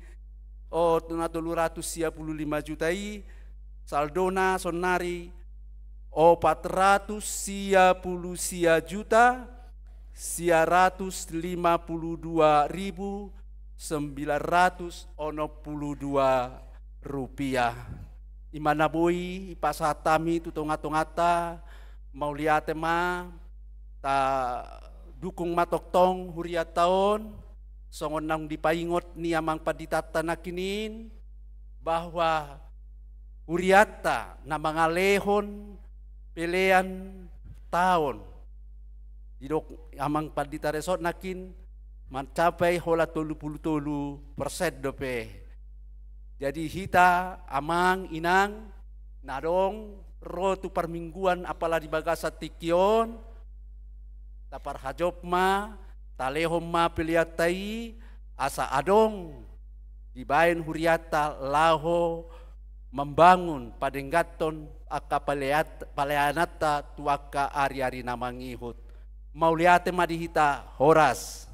o, na tolu ratus sia pulu lima juta i, saldona saonari opat ratus sia pulu sia juta sia ratus lima pulu dua ribu sembilan ratus onom pulu dua rupiah. I ma na boi dipasahat hami tu tongatonganta, mauliate ma, tadukung ma tongtong hurianta on, songon naung dipaingot ni amang panditanta nangkining, bahwa hurianta na mangalehon pelean taon, didok amang pandita resort nangkin, mencapai holan tolu pulu tolu persen dope. Jadi hita amang inang na adong ro tu parmingguan apala di bagasan tingki on, taparhajop ma, talehon ma peleanta i, asa adong dibaen hurianta laho mambangun, padengganhon angka paleat-, paleananta tu angka ariari na mangihut. Mauliate ma di hita, horas.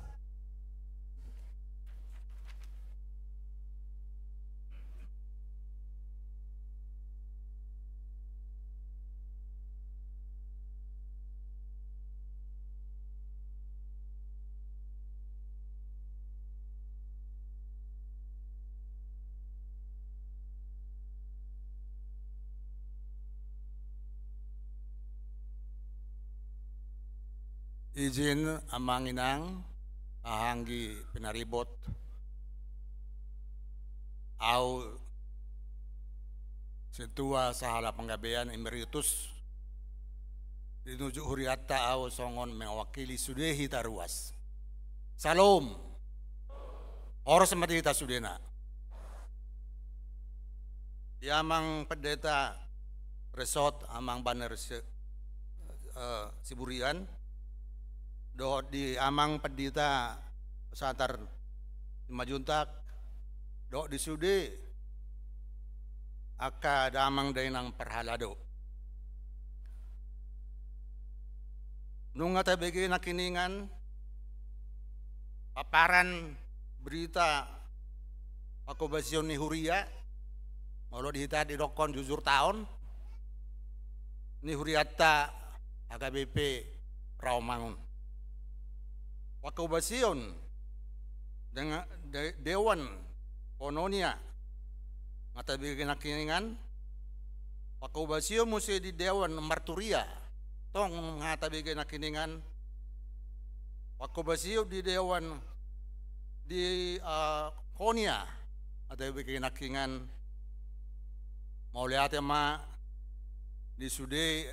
Izin amang inang, haha anggi pinaribot, au sintua sahala panggabean emeritus, dinuju hurianta au songon mewakili sude hita ruas. Salom. Horas ma di hita sudena. Di Amang Pendeta Resort, Amang Baner Si-, eh, Siburian, dohot di Amang Pendeta Satar Simanjuntak, dohot di sude angka damang dainang parhalado. Nunga tabege nangkiningan paparan berita pangkobasion ni huria, molo di hita didokkon jujur taon, ni hurianta H K B P Rawamangun. Pangkobasion dengan de-, Dewan Koinonia, nunga tabege nangkiningan. Pangkobasion muse di Dewan Marturia, tong nunga tabege nangkiningan. Pangkobasion di Dewan di, eh, Konia, nunga tabege nangkiningan. Mauliate ma di sude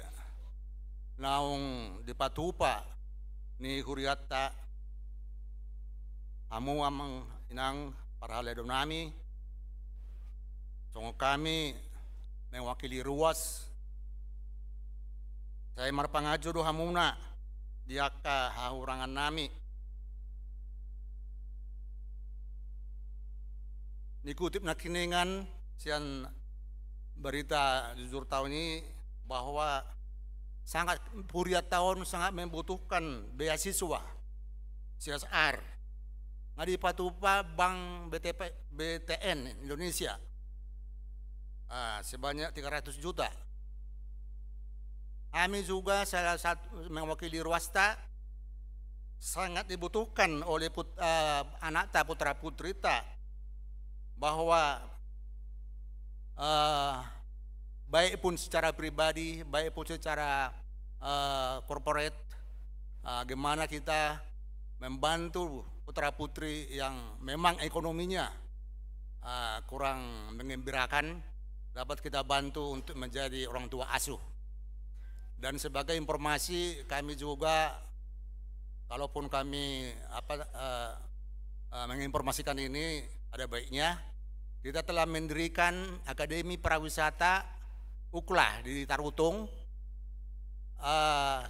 naung dipatupa ni hurianta, hamu amang inang parhalado nami, songon hami mewakili ruas, sai marpanganju do hamuna di angka hahurangan nami. Nikutip nangkiningan sian berita jujur taon i bahwa sangat, hurianta on sangat membutuhkan beasiswa C S R. Nunga dipatupa Bank B T P, B T N Indonesia. Ah, sebanyak tiga ratus juta. Hami juga salah satu mewakili ruasta, sangat dibutuhkan oleh put-, eh, anakta, putra putrita, bahwa, eh, baik pun secara pribadi, baik pun secara, eh, corporate, eh, gimana kita membantu putra putri yang memang ekonominya, eh, kurang mengembirakan, dapat kita bantu untuk menjadi orang tua asuh. Dan sebagai informasi, kami juga, kalaupun kami, apa, eh, eh, menginformasikan ini, ada baiknya kita telah mendirikan Akademi Pariwisata UKLA di Tarutung. Eh,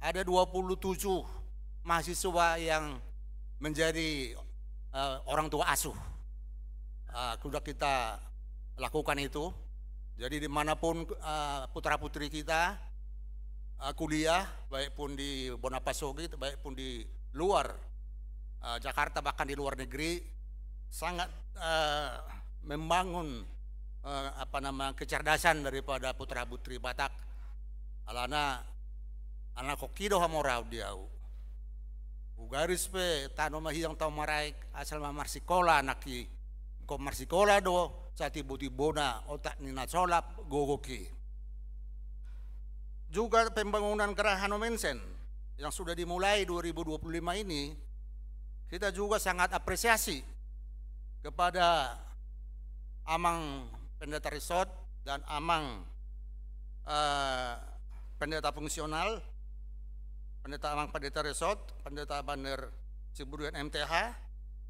ada dua puluh tujuh mahasiswa yang menjadi, eh, orang tua asuh. Eh, sudah kita lakukan itu. Jadi, dimanapun, eh, putra-putri kita, eh, kuliah, baik pun di bona pasogit, baik pun di luar, eh, Jakarta, bahkan di luar negeri, sangat, eh, membangun, eh, apa nama, kecerdasan daripada putra-putri Batak. Alana, anak hoki do hamoraon di ahu. Hugaris pe tano ma hiang tao maraek, asal ma marsikola anak i. Ingkon marsikola do, satibo-tibona otak ni na solap gogok i. Juga pembangunan Geraha Nommensen yang sudah dimulai dua ribu dua puluh lima ini, kita juga sangat apresiasi kepada Amang Pendeta Resort dan Amang, eh, Pendeta Fungsional, Pendeta Amang Pendeta Resort, Pendeta Baner Siburian M T H,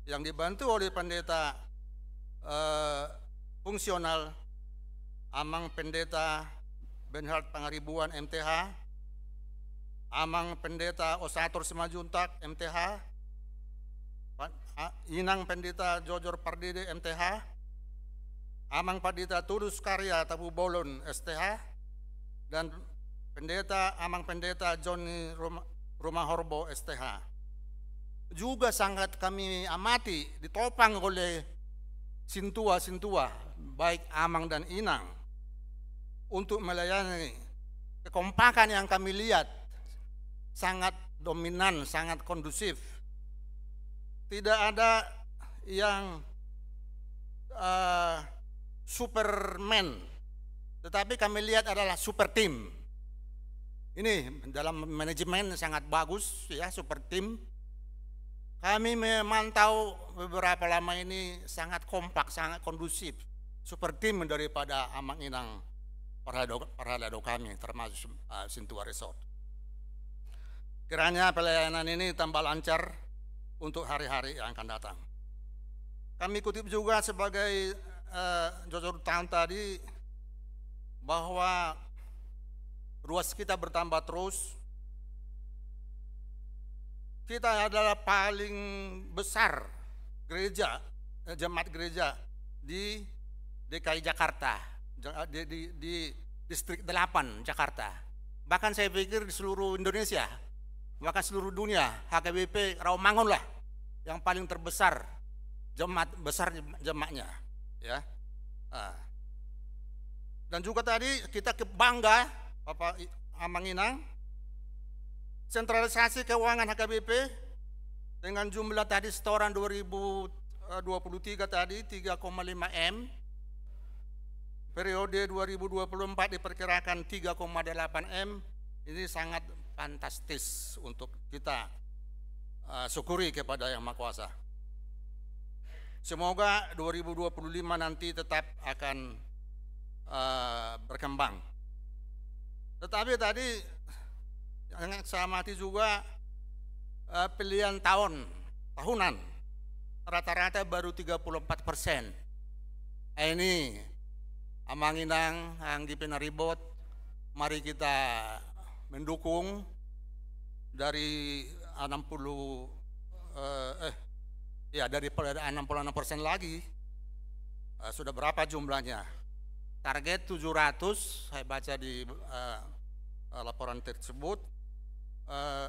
yang dibantu oleh Pendeta, eh, Fungsional, Amang Pendeta Bernhard Pangaribuan M T H, Amang Pendeta Osator Simanjuntak M T H, Pa-, a-, Inang Pendeta Jojor Pardede M T H, Amang Pendeta Tulus Karya Tabubolon S T H, dan Pendeta, Amang Pendeta Joni Ruma-, Rumahorbo S T H. Juga sangat kami amati ditopang oleh sintua-sintua, baik amang dan inang, untuk melayani. Kekompakan yang kami lihat sangat dominan, sangat kondusif. Tidak ada yang, eh, superman, tetapi kami lihat adalah super team. Ini dalam manajemen sangat bagus, ya, super team. Kami memantau beberapa lama ini sangat kompak, sangat kondusif, super team daripada amang inang parhalado, parhalado kami, termasuk, eh, Sintua Resort. Kiranya pelayanan ini tambah lancar, untuk hari-hari yang akan datang. Kami kutip juga sebagai, eh, jojor tahun tadi, bahwa ruas kita bertambah terus. Kita adalah paling besar gereja, eh, jemaat gereja di D K I Jakarta, Ja-, di, di, di Distrik delapan Jakarta. Bahkan saya pikir di seluruh Indonesia, bahkan seluruh dunia, H K B P Rawamangun lah yang paling terbesar jemaat, besar jemaatnya, ya. Ah. Dan juga tadi kita ke-, bangga, Bapak I-, Amang Inang, sentralisasi keuangan H K B P dengan jumlah tadi setoran dua ribu dua puluh tiga tadi tiga koma lima M, periode dua ribu dua puluh empat diperkirakan tiga koma delapan M, ini sangat fantastis untuk kita, eh, syukuri kepada Yang Maha Kuasa. Semoga dua ribu dua puluh lima nanti tetap akan, eh, berkembang. Tetapi tadi yang saya amati juga, eh, pilihan tahun, tahunan, rata-rata baru tiga puluh empat persen. Eh, ini, Amang Inang, Anggi Pinaribot, mari kita mendukung dari enam puluh, eh, eh, ya, dari per-, enam puluh enam persen lagi. Eh, sudah berapa jumlahnya? Target tujuh ratus, saya baca di, eh, eh, laporan tersebut. Eh,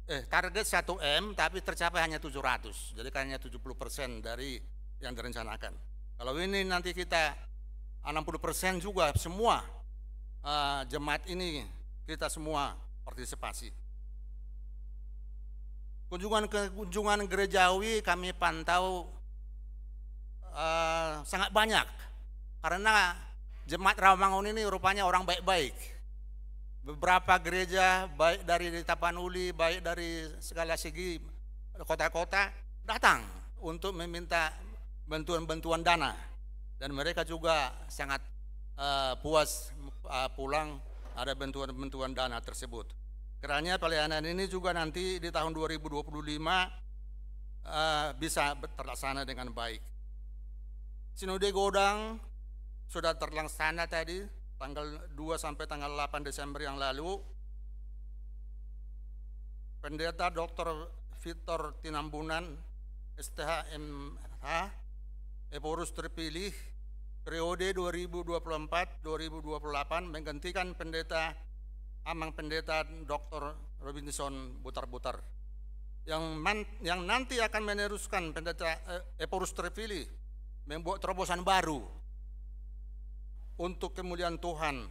eh, target satu M, tapi tercapai hanya tujuh ratus. Jadi kan hanya tujuh puluh persen dari yang direncanakan. Kalau ini nanti kita enam puluh persen juga semua, eh, jemaat ini kita semua partisipasi. Kunjungan ke, kunjungan gerejawi kami pantau, eh, sangat banyak. Karena jemaat Rawamangun ini rupanya orang baik-baik. Beberapa gereja, baik dari Tapanuli, baik dari segala segi kota-kota, datang untuk meminta bantuan-bantuan dana. Dan mereka juga sangat, eh, puas, eh, pulang ada bantuan-bantuan dana tersebut. Kiranya pelayanan ini juga nanti di tahun dua ribu dua puluh lima, eh, bisa ber-, terlaksana dengan baik. Sinode Godang sudah terlaksana tadi, tanggal dua sampai tanggal delapan Desember yang lalu. Pendeta Doktor Victor Tinambunan, S T H, M H, Ephorus terpilih, periode dua ribu dua puluh empat dua ribu dua puluh delapan, menggantikan Pendeta, Amang Pendeta Doktor Robinson Butarbutar. Yang man-, yang nanti akan meneruskan Pendeta, eh, Ephorus terpilih, membuat terobosan baru untuk kemuliaan Tuhan.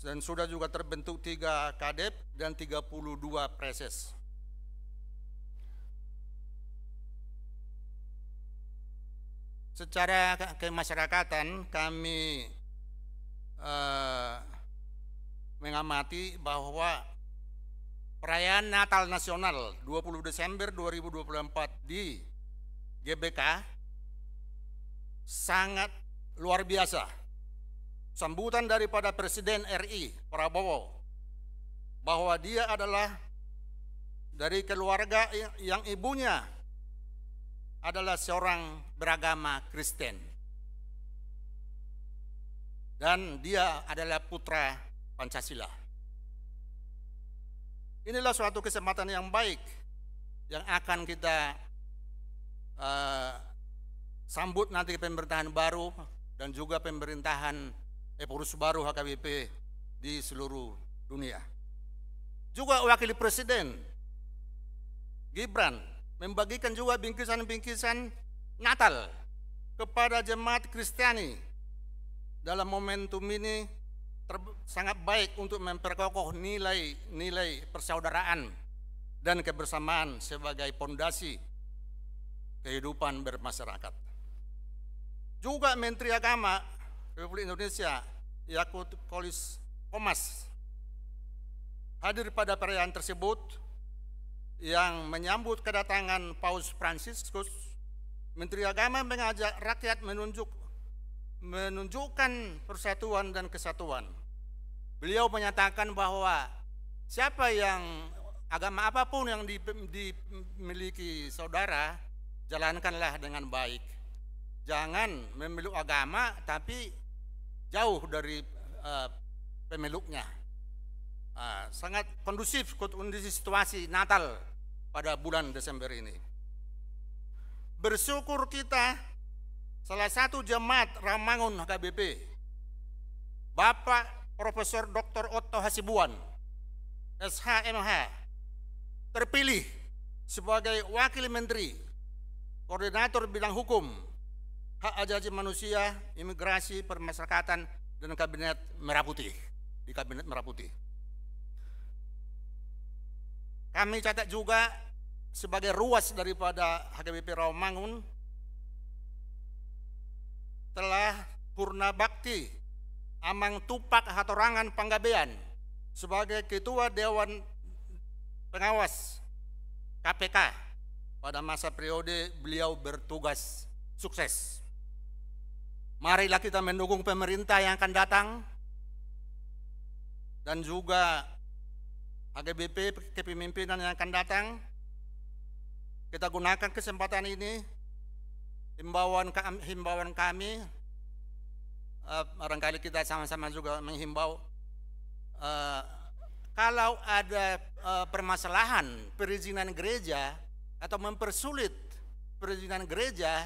Dan sudah juga terbentuk tiga kadep dan tiga puluh dua praeses. Secara ke-, kemasyarakatan, kami, eh, mengamati bahwa perayaan Natal Nasional dua puluh Desember dua ribu dua puluh empat di G B K sangat luar biasa. Sambutan daripada Presiden R I, Prabowo, bahwa dia adalah dari keluarga yang, yang ibunya adalah seorang beragama Kristen. Dan dia adalah putra Pancasila. Inilah suatu kesempatan yang baik yang akan kita, eh, sambut nanti pemerintahan baru dan juga pemerintahan Ephorus baru H K B P di seluruh dunia. Juga Wakil Presiden Gibran membagikan juga bingkisan-bingkisan Natal kepada jemaat Kristiani. Dalam momentum ini ter-, sangat baik untuk memperkokoh nilai-nilai persaudaraan dan kebersamaan sebagai pondasi kehidupan bermasyarakat. Juga Menteri Agama Republik Indonesia, Yakut Kolis Komas, hadir pada perayaan tersebut yang menyambut kedatangan Paus Fransiskus, Menteri Agama mengajak rakyat menunjuk, menunjukkan persatuan dan kesatuan. Beliau menyatakan bahwa siapa yang agama apapun yang di-, dimiliki saudara, jalankanlah dengan baik. Jangan memeluk agama tapi jauh dari, eh, pemeluknya. Ah, sangat kondusif, kondisi situasi Natal pada bulan Desember ini. Bersyukur kita, salah satu jemaat Rawamangun H K B P, Bapak Profesor Doktor Otto Hasibuan, S H, M H, terpilih sebagai Wakil Menteri, Koordinator Bidang Hukum, Hak Asasi Manusia, Imigrasi, Permasyarakatan, dan Kabinet Merah Putih, di Kabinet Merah Putih. Kami catat juga sebagai ruas daripada H K B P Rawamangun, telah purna bakti Amang Tumpak Hatorangan Panggabean sebagai Ketua Dewan Pengawas K P K pada masa periode beliau bertugas. Sukses. Marilah kita mendukung pemerintah yang akan datang dan juga H K B P kepemimpinan yang akan datang. Kita gunakan kesempatan ini, himbauan ka-, himbauan kami, eh, barangkali kita sama-sama juga menghimbau, eh, kalau ada, eh, permasalahan perizinan gereja atau mempersulit perizinan gereja,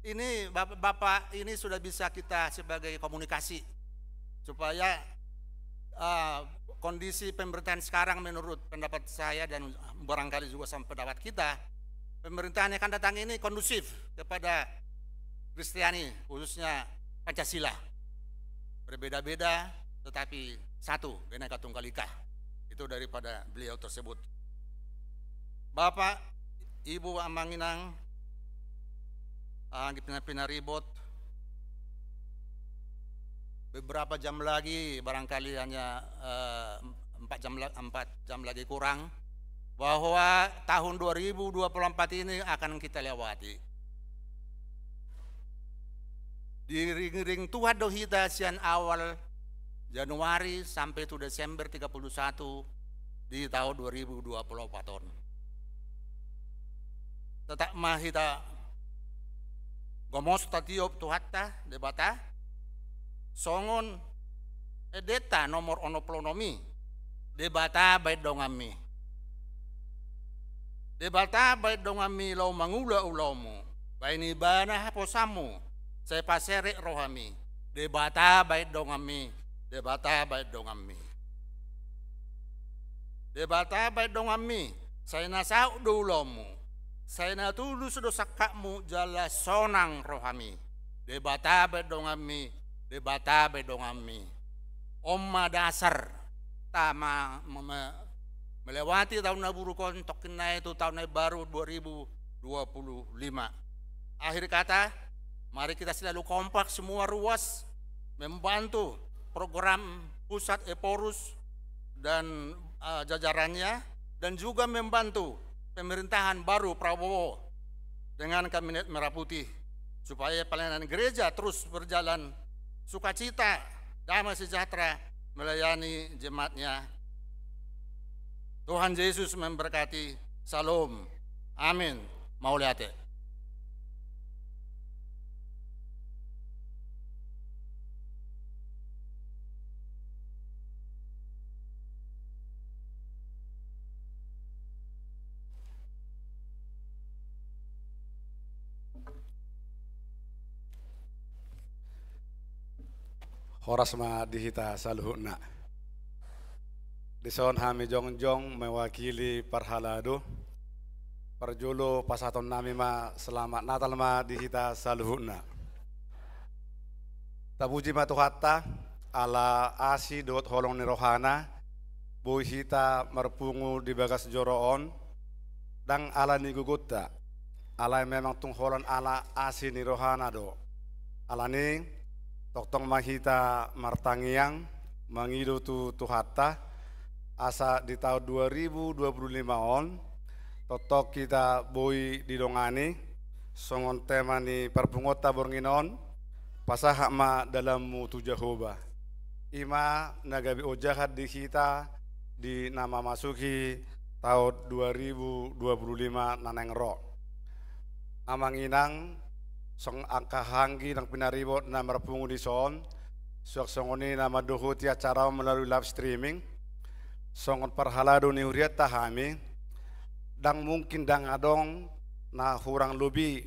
ini Bap-, Bapak ini sudah bisa kita sebagai komunikasi supaya, eh, kondisi pemerintahan sekarang, menurut pendapat saya dan barangkali juga sama pendapat kita, pemerintahan yang akan datang ini kondusif kepada Kristiani, khususnya Pancasila. Berbeda-beda tetapi satu, Bhinneka Tunggal Ika. Itu daripada beliau tersebut. Bapak, Ibu, Amang Inang, ah, di pina-pina ribot. Beberapa jam lagi, barangkali hanya, eh, empat jam la-, empat jam lagi kurang, bahwa tahun dua ribu dua puluh empat ini akan kita lewati. Diiring-iring Tuhan do hita sian awal Januari sampai tu Desember tiga puluh satu di tahun dua ribu dua puluh empat on. Tetap ma hita gomos tatiop Tuhanta Debata, songon endenta nomor onom pulu onom i: Debata baen donganmi. Debata baen donganmi laho mangula ulaonmu, baen Ibana haposanmu, sai paserep rohami. Debata baen donganmi, Debata baen donganmi. Debata baen donganmi, sai na saut do ulaonmu, sai na tulus do sangkapmu jala sonang rohami. Debata baen donganmi, Debata baen donganmi. On ma dasar ta ma-, me-, me-, melewati tahun na buruk on, tongkin nai tu tahun na baru dua ribu dua puluh lima. Akhir kata, mari kita selalu kompak semua ruas membantu program pusat Ephorus dan, eh, jajarannya, dan juga membantu pemerintahan baru Prabowo dengan Kabinet Merah Putih, supaya pelayanan gereja terus berjalan sukacita, damai sejahtera melayani jemaatnya. Tuhan Yesus memberkati. Shalom. Amin. Mauliate. Horas ma di hita saluhutna. Dison hami jongjong mewakili parhalado. Parjolo pasahatonnami ma selamat Natal ma di hita saluhutna. Tapuji ma Tuhanta, ala asi dohot holong ni rohana, boi hita marpungu di bagas joro on, ndang ala ni gogonta, alai memang tung holan ala asi ni rohana do. Alani, tongtong ma hita martangiang, mangido tu Tuhanta, asa di taon dua ribu dua puluh lima on, tongtong hita boi didongani, songon tema ni parpunguanta borngin on, pasahat ma dalanmu tu Jahowa. I ma na gabe ojahan di hita, di na mamasuki taon dua ribu dua puluh lima na naeng ro. Amang inang, songon angka hahaanggi nang pinaribot na marpungu dison, suang songon i na mandohoti acara on melalui live streaming, songon parhalado ni hurianta hami, ndang mungkin ndang adong na hurang lobi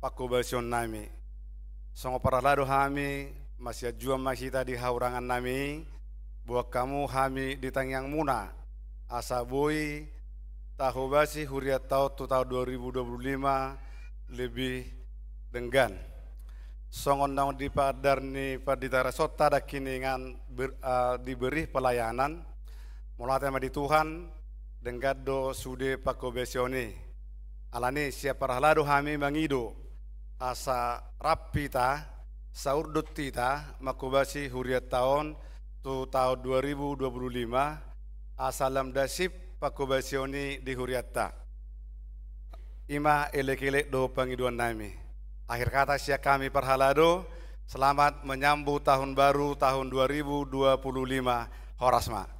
pangkobasion nami. Songon parhalado hami, masianjuan ma hita di hahurangan nami, boan hamu hami di tangiang muna, asa boi tahobasi hurianta on tu taon dua ribu dua puluh lima lebih denggan. Songon naung dipandar ni pandita rasonta nangkiningan ber-, eh, diberi pelayanan, mauliate ma di Tuhan, denggan do sude pangkobasion i. Alani sian parhalado hami mangido, asa rap hita, saurdot hita, mangkobasi hurianta on tu taon dua ribu dua puluh lima, asa lam dasip pangkobasion i di hurianta. I ma elek-elek dohot pangidoan nami. Akhir kata sian hami parhalado, selamat menyambut tahun baru tahun dua ribu dua puluh lima. Horas ma.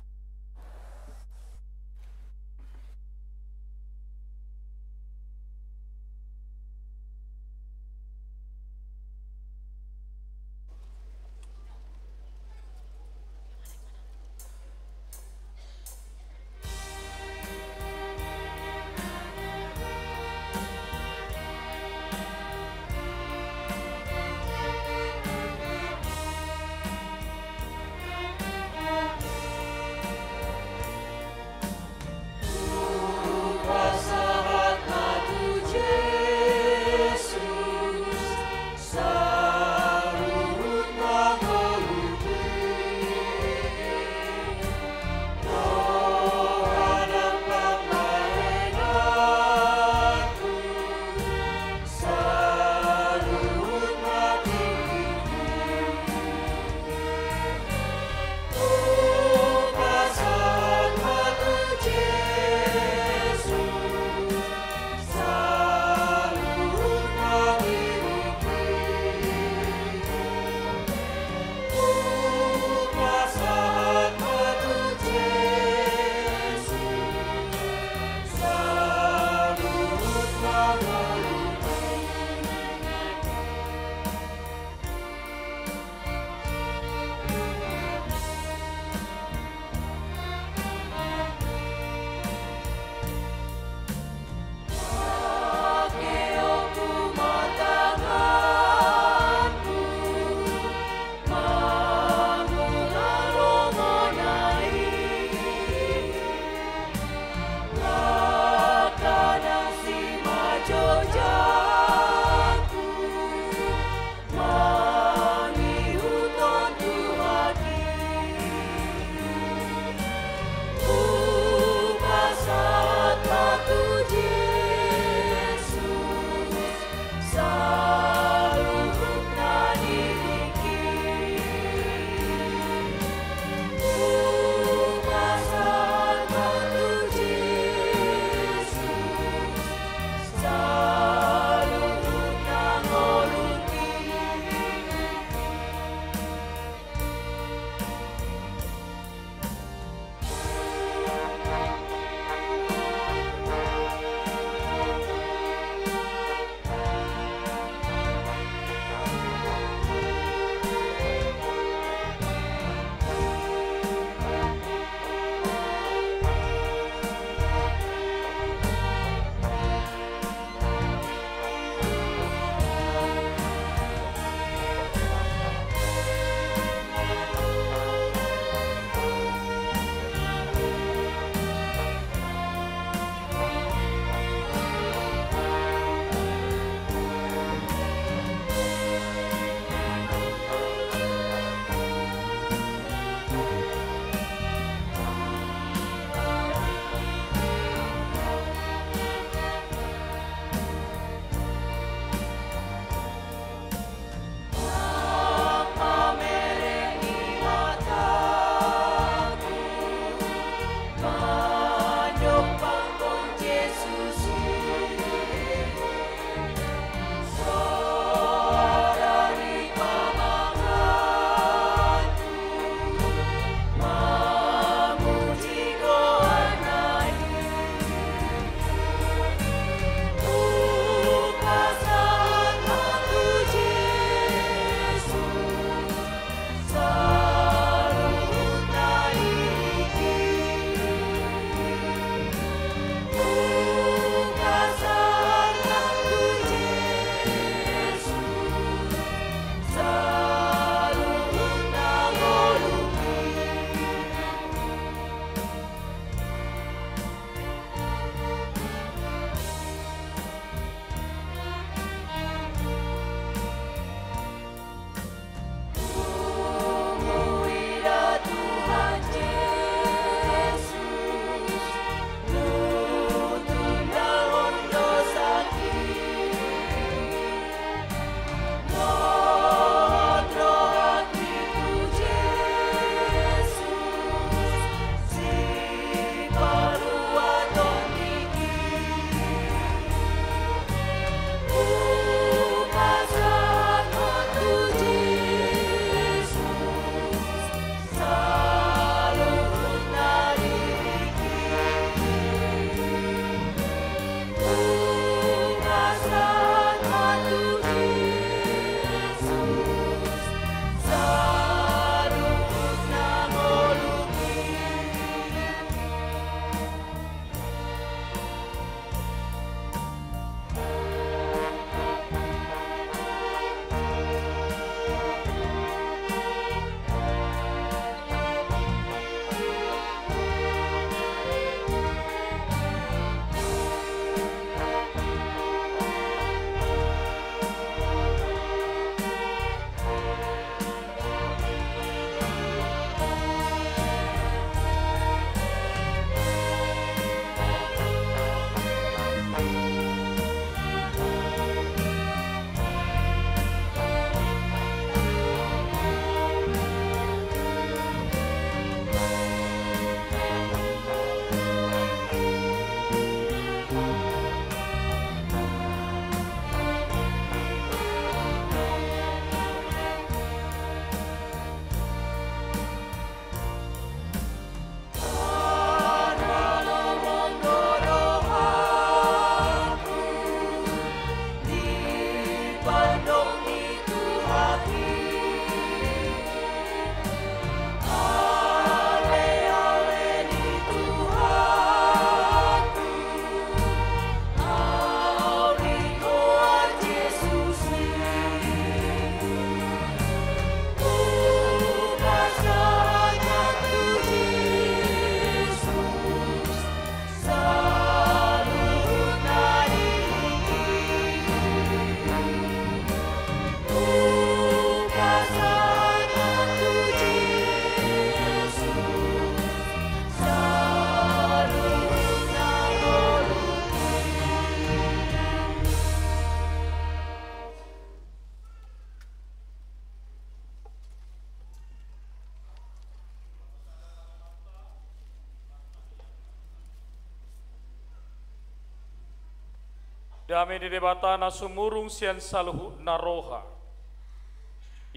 Dame ni Debata na sumurung sian saluhutna roha,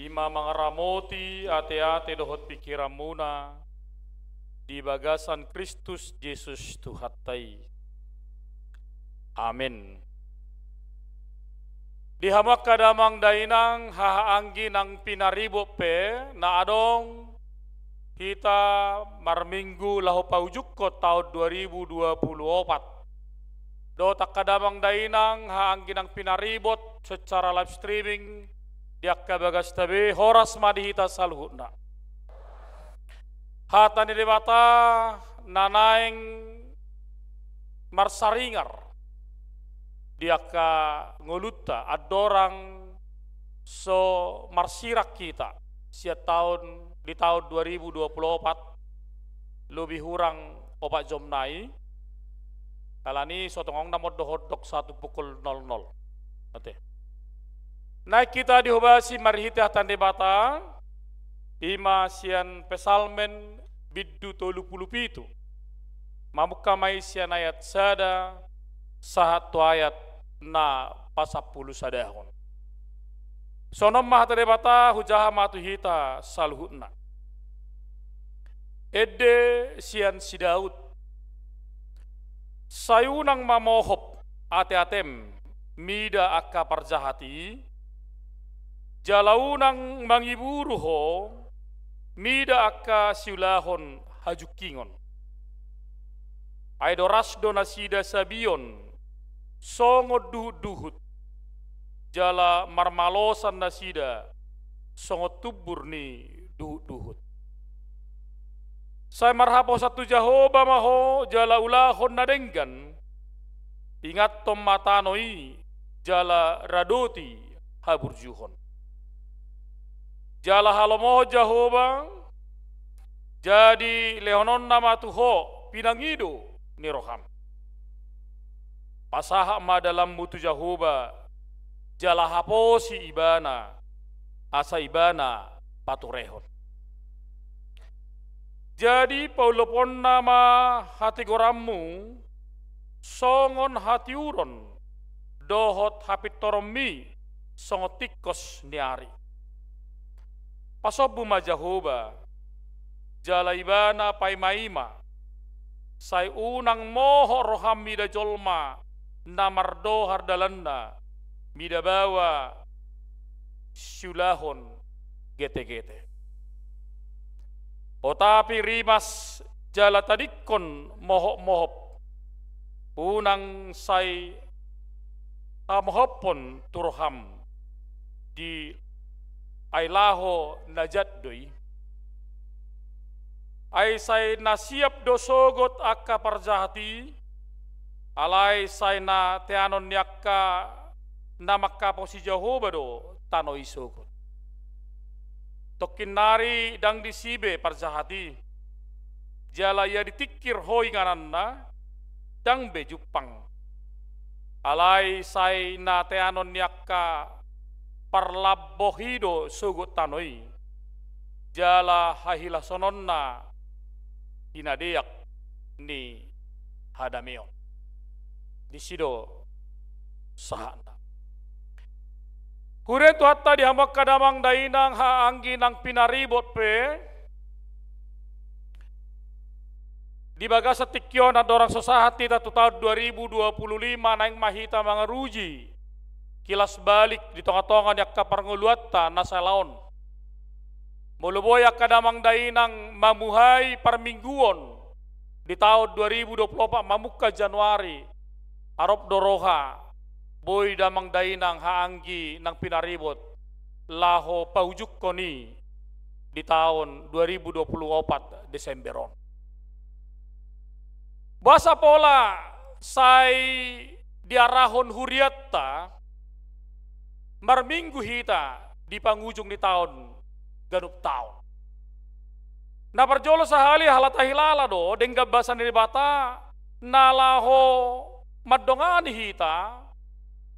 i ma mangaramoti ateate dohot pingkiranmuna di bagasan Kristus Jesus Tuhanta i. Amen. Di hamu angka damang dainang, haha anggi nang pinaribot pe, na adong hita marminggu laho paujungkon taon dua ribu dua puluh opat. Dohot angka damang dainang, haha anggi nang pinaribot secara live streaming di angka bagasta be, horas ma di hita saluhutna. Hata ni Debata na naeng marsaringar di angka ngolunta andorang so marsirang hita sian taon, di taon dua ribu dua puluh opat, lobi hurang opat jom nai, alani so tung adong na mondok-ondok sahat tu pukul nol nol. Oke. Naeng hita dihobasi marhite hata ni Debata, i ma sian Psalmen bindu tolu pulu pitu. Mamungka ma i sian ayat sada sahat tu ayat na pasampulu sadahon. Songon on ma hata Debata, hujaha ma tu hita saluhutna. Ende sian si Daud. Sai unang ma mohop ateatem mida angka parjahat i, jala unang mangiburu ho mida angka siulahon hajungkingon. Ai doras do nasida sabion songon duhutduhut, jala marmalosan nasida songon tumbur ni duhutduhut. Sai marhaposan tu Jahowa ma ho jala ulahon na denggan, ingathon ma tano i jala radoti haburjuhon. Jala halomohon Jahowa, jadi lehononna ma tu ho pinangido ni roham. Pasahat ma dalanmu tu Jahowa, jala haposi Ibana, asa Ibana paturehon. Jadi pauloponna ma hatigoranmu songon hatiuron dohot hapintoronmi songon tingkos ni ari. Pasombu ma Jahowa, jala Ibana paimaima. Sai unang mohop roham mida jolma na mardohar dalanna, mida baoa siulahon getegete. Otapi rimas jala tadingkon mohopmohop, unang sai hamohophon tu roham di, ai laho na jat do i. Ai sai na siap do sogot angka parjahat i, alai sai na teanon ni angka na manghaposi Jahowa do tano i sogot. Tongkin nari ndang disi be parjahat i, jala ia ditingkir ho ingananna, ndang be jumpang. Alai sai na teanon ni angka parlambok i do sogot tano i, jala hahilasonna i na deak ni hadameon. Disi do sahatna. Huria ni Tuhanta, di hamu angka damang dainang, haha anggi nang pinaribot pe, di bagasan tingki on andorang so sahat hita tu taon dua ribu dua puluh lima, naeng ma hita mangaruji kilas balik di tongatonga ni angka parngoluanta na sala on. Molo boi angka damang dainang mamuhai parmingguon di taon dua ribu dua puluh opat mamungka Januari, arop do roha, boi damang dainang, haha anggi nang pinaribot, laho paujungkon i di taon dua ribu dua puluh opat Desember on. Boasa pola sai diarahon hurianta marminggu hita di pangujung ni taon ganup taon? Na parjolo sahali, ala tahilala do denggan basa ni Debata na laho mandongani hita,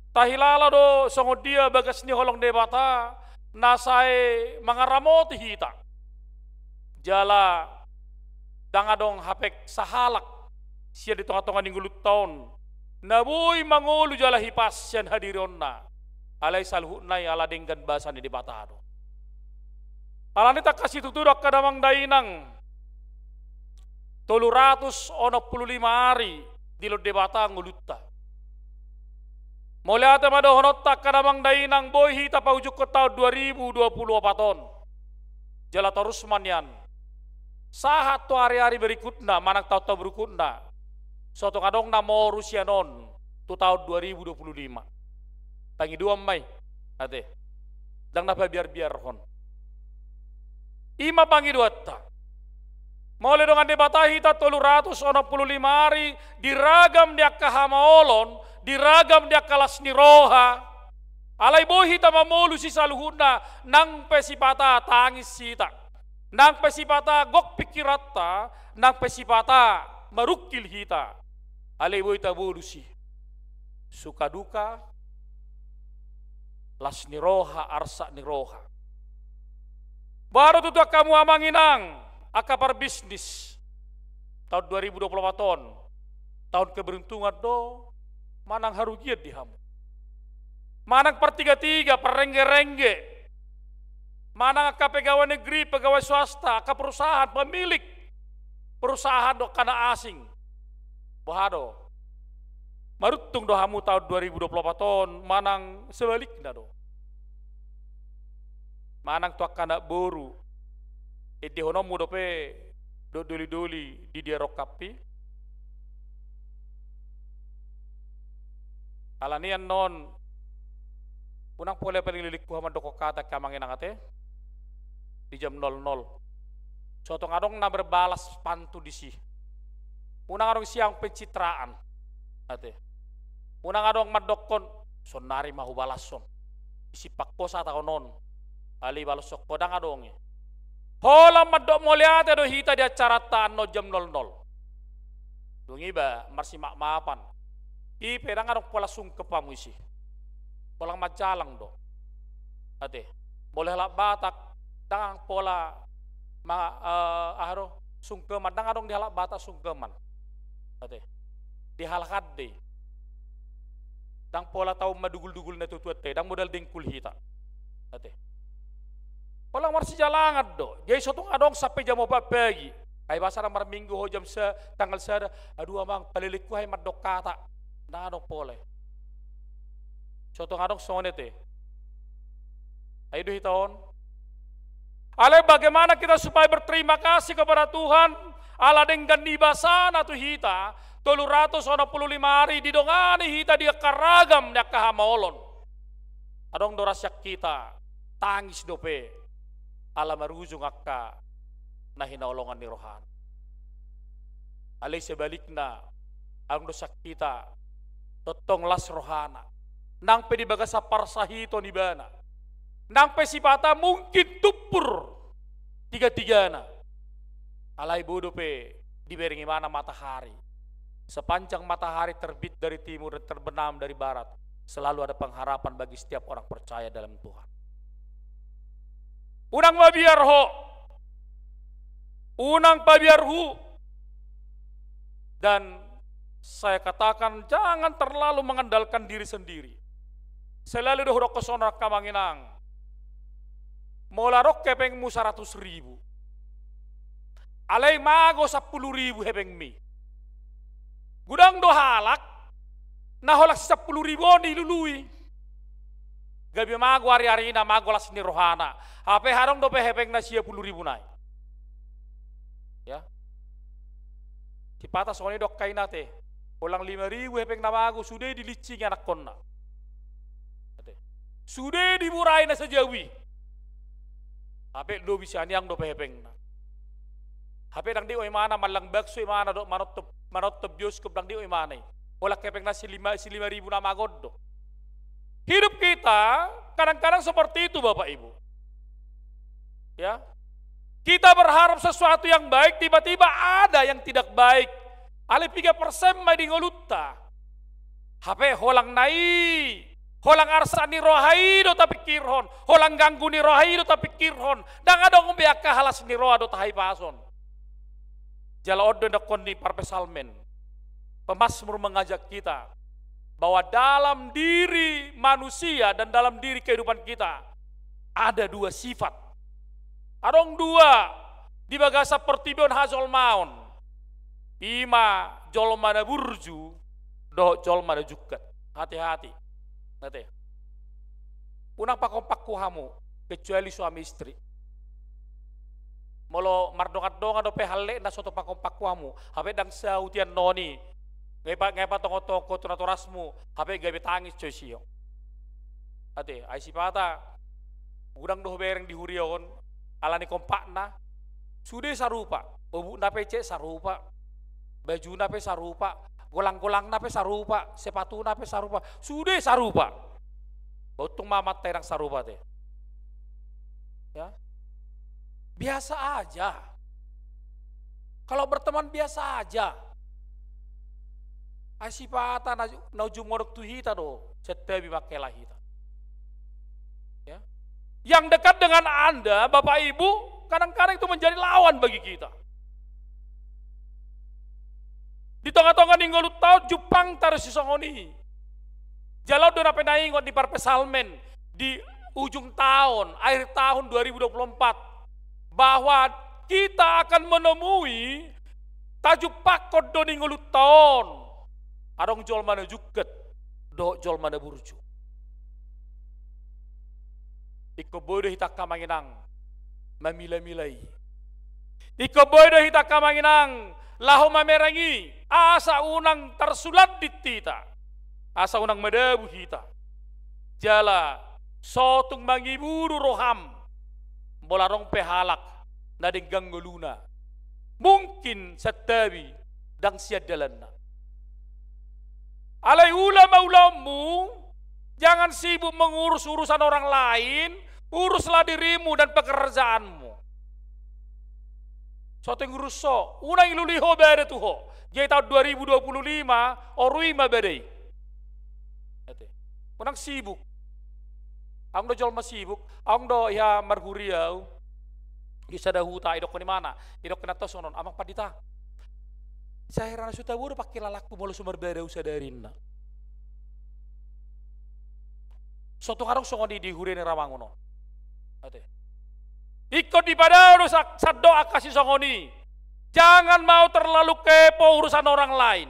tahilala do songon dia bagas ni holong ni Debata na sai mangaramoti hita. Jala ndang adong hape sahalak sian di tongatonga ni ngolunta on na boi mangolu jala hipas sian hadirionna, alai saluhutna i ala denggan basa ni Debata do. Alani i tangkas situtu do angka damang dainang, tolu ratus onom pulu lima ari dilehon Debata ngolunta. Mauliate ma dohononta angka damang dainang, boi hita paujungkon taon dua ribu dua pulu opat on. Jala torus ma nian sahat tu ari-ari berikutna manang taon-taon berikutna, so tung adong na moru sian on tu taon dua ribu dua pulu lima. Pangidoan ma i, ate. Ndang na pabiar-biarhon. I ma pangidoanta. Molo dongan Debata hita tolu ratus onom pulu lima ari di ragam ni angka hamaolon, di ragam ni angka las ni roha, alai boi hita mamolus i saluhutna, nang pe sipata tangis hita, nang pe sipata gok pingkiranta, nang pe sipata marungkil hita, alai boi tabolus i. Suka duka, las ni roha, arsak ni roha. Boha do tutu angka hamu amang inang, angka parbisnis, taon dua ribu dua pulu opat on taon keberuntungan do manang harugian di hamu? Manang partiga-tiga, parrengge-rengge, manang angka pegawai negeri, pegawai swasta, angka perusahaan, pemilik perusahaan do angka na asing. Boha do? Maruntung do hamu taon dua ribu dua pulu opat on manang sebalikna do? Manang tu angka anak boru, endehononmu dope dohot doli-doli di dia rongkap i? Alani annon, unang pola paling lelengku hamu mandokkon hata angka amang inang ate, di jam nol nol. So tung adong na berbalas pantun disi. Unang adong sian pencitraan, ate. Unang adong mandokkon, sonari ma hubalashon, disimpang ho sataon on, alai balashon ho, ndang adong i. Holan mandok mauliate do hita di acaranta annon jam nol nol. Dung i ba marsimaaf-maafan. I pe ndang adong pola sungkep hamu disi. Holan manjalang do. Ate. Molo halak Batak, ndang pola ma-, eh, aha do, sungkeman, ndang adong di halak Batak sungkeman. Ate. Di halak ande i. Ndang pola taon madugul-dugul natuatuanta i, ndang modal dengkul hita. Ate. Holan marsijalangan do. Jadi so tung adong sampe jam opat pagi. Ai boasa na marminggu ho jam sa-, tanggal sada, aduh amang, palelengku hami mandok hata. Ndang adong pola i. So tung adong songon i ate. Ai do hita on. Alai bagaimana kita supaya berterima kasih kepada Tuhan, ala denggan ni basana tu hita, tolu ratus onom pulu lima ari didongani hita di angka ragam ni angka hamaolon. Adong do ra sian hita tangis dope, ala marujung angka na hinaholongan ni rohana. Alai sebalikna, adong do sian hita tongtong las rohana, nang pe di bagasan parsahiton ibana, nang pe sipata mungkin tumpur tiga-tigana. Alai boi dope dibereng ibana matahari. Sepanjang matahari terbit dari timur dan terbenam dari barat, selalu ada pengharapan bagi setiap orang percaya dalam Tuhan. Unang mabiar ho, unang pabiar hu, dan saya katakan, jangan terlalu mengandalkan diri sendiri. Selalu do hudokkon songon on angka amang inang. Molo adong hepengmu saratus ribu, alai mago sampulu ribu hepengmi, godang do halak na holan si sampulu ribu on dilului. Gabe mago ari-arina, mago las ni rohana. Hape adong dope hepengna sia pulu ribu nai. Ya. Sipata songon i do angka ina ate. Holan lima ribu hepengna mago, sude dilinsingi anakkonna. Ate. Sude diborai na sajau i. Hape lobi sian i adong dope hepengna. Hape ndang dao imana, mangallang bakso imana dohot manonton, manonton bioskop, ndang dao imana i. Holan hepengna si lima, si lima ribu na mago on do. Hidup kita kadang-kadang seperti itu, Bapak Ibu. Ya. Kita berharap sesuatu yang baik, tiba-tiba ada yang tidak baik. Alai piga persen ma i di ngolunta. Hape holan na i, holan arsak ni roha i do tapingkirhon, holan ganggu ni roha i do tapingkirhon. Ndang adong be angka las ni roha do tahipason. Jala on do nidok ni parpsalmen. Pemazmur mengajak kita, bahwa dalam diri manusia dan dalam diri kehidupan kita ada dua sifat. Adong dua di bagasan portibi on hajolmaon. Ima jolma na burju dohot jolma na jungkat. Hati-hati. Nate. Unang pakompakku hamu, kecuali suami istri. Molo mardongan-dongan dope hallekna, so tung pakompakku hamu. Hape ndang saut i annon i. Nga i pa, nga i patongon-tongon ho tu natorasmu. Hape gabe tangis jo i sihon. Ate, ai sipata, godang do hubereng di huria on, ala ni kompakna, sude sarupa, obukna pe cek sarupa, bajuna pe sarupa, golang-golangna pe sarupa, sepatuna pe sarupa, sude sarupa. Ba untung ma amanta i ndang sarupa ate. Ya. Biasa aja. Kalau berteman biasa aja. Ai sipata na, na ujung modok tu hita do, santabi mangkela hita. Ya. Yang dekat dengan Anda, Bapak Ibu, kadang-kadang itu menjadi lawan bagi kita. Di tonga-tonga ni ngolunta on jumpangta do sisongon i. Jala on do na pinaingot ni parpsalmen di ujung taon, akhir tahun dua ribu dua puluh empat, bahwa kita akan menemui, tajumpangkon do di ngolunta on adong jolma na jungkat dohot jolma na burju. Ingkon boi do hita angka amang inang mamila-mila i. Ingkon boi do hita angka amang inang laho mamereng i, asa unang tarsulandit hita, asa unang madabu hita. Jala so tung mangiburu roham, molo adong pe halak na denggan ngoluna, mungkin santabi ndang sian dalanna. Alai ula ma ulaonmu, jangan sibuk mengurus urusan orang lain, uruslah dirimu dan pekerjaanmu. So tung urus ho, unang ilului ho bada tu ho. Jadi taon dua ribu dua puluh lima, orui ma bada i. Ate. Unang sibuk. Adong do jolma sibuk, adong do ia marhuria au. Di sada huta, idokkon imana, idokkon inanta songon on, "Amang pandita, sai hera na so tabo do pangkilalangku molo so marbada au sadari," ninna. So tung adong songon i di huria ni Rawangun on. Ate. Ingkon dipadao do sa-, sandok angka sisongon i. Jangan mau terlalu kepo urusan orang lain.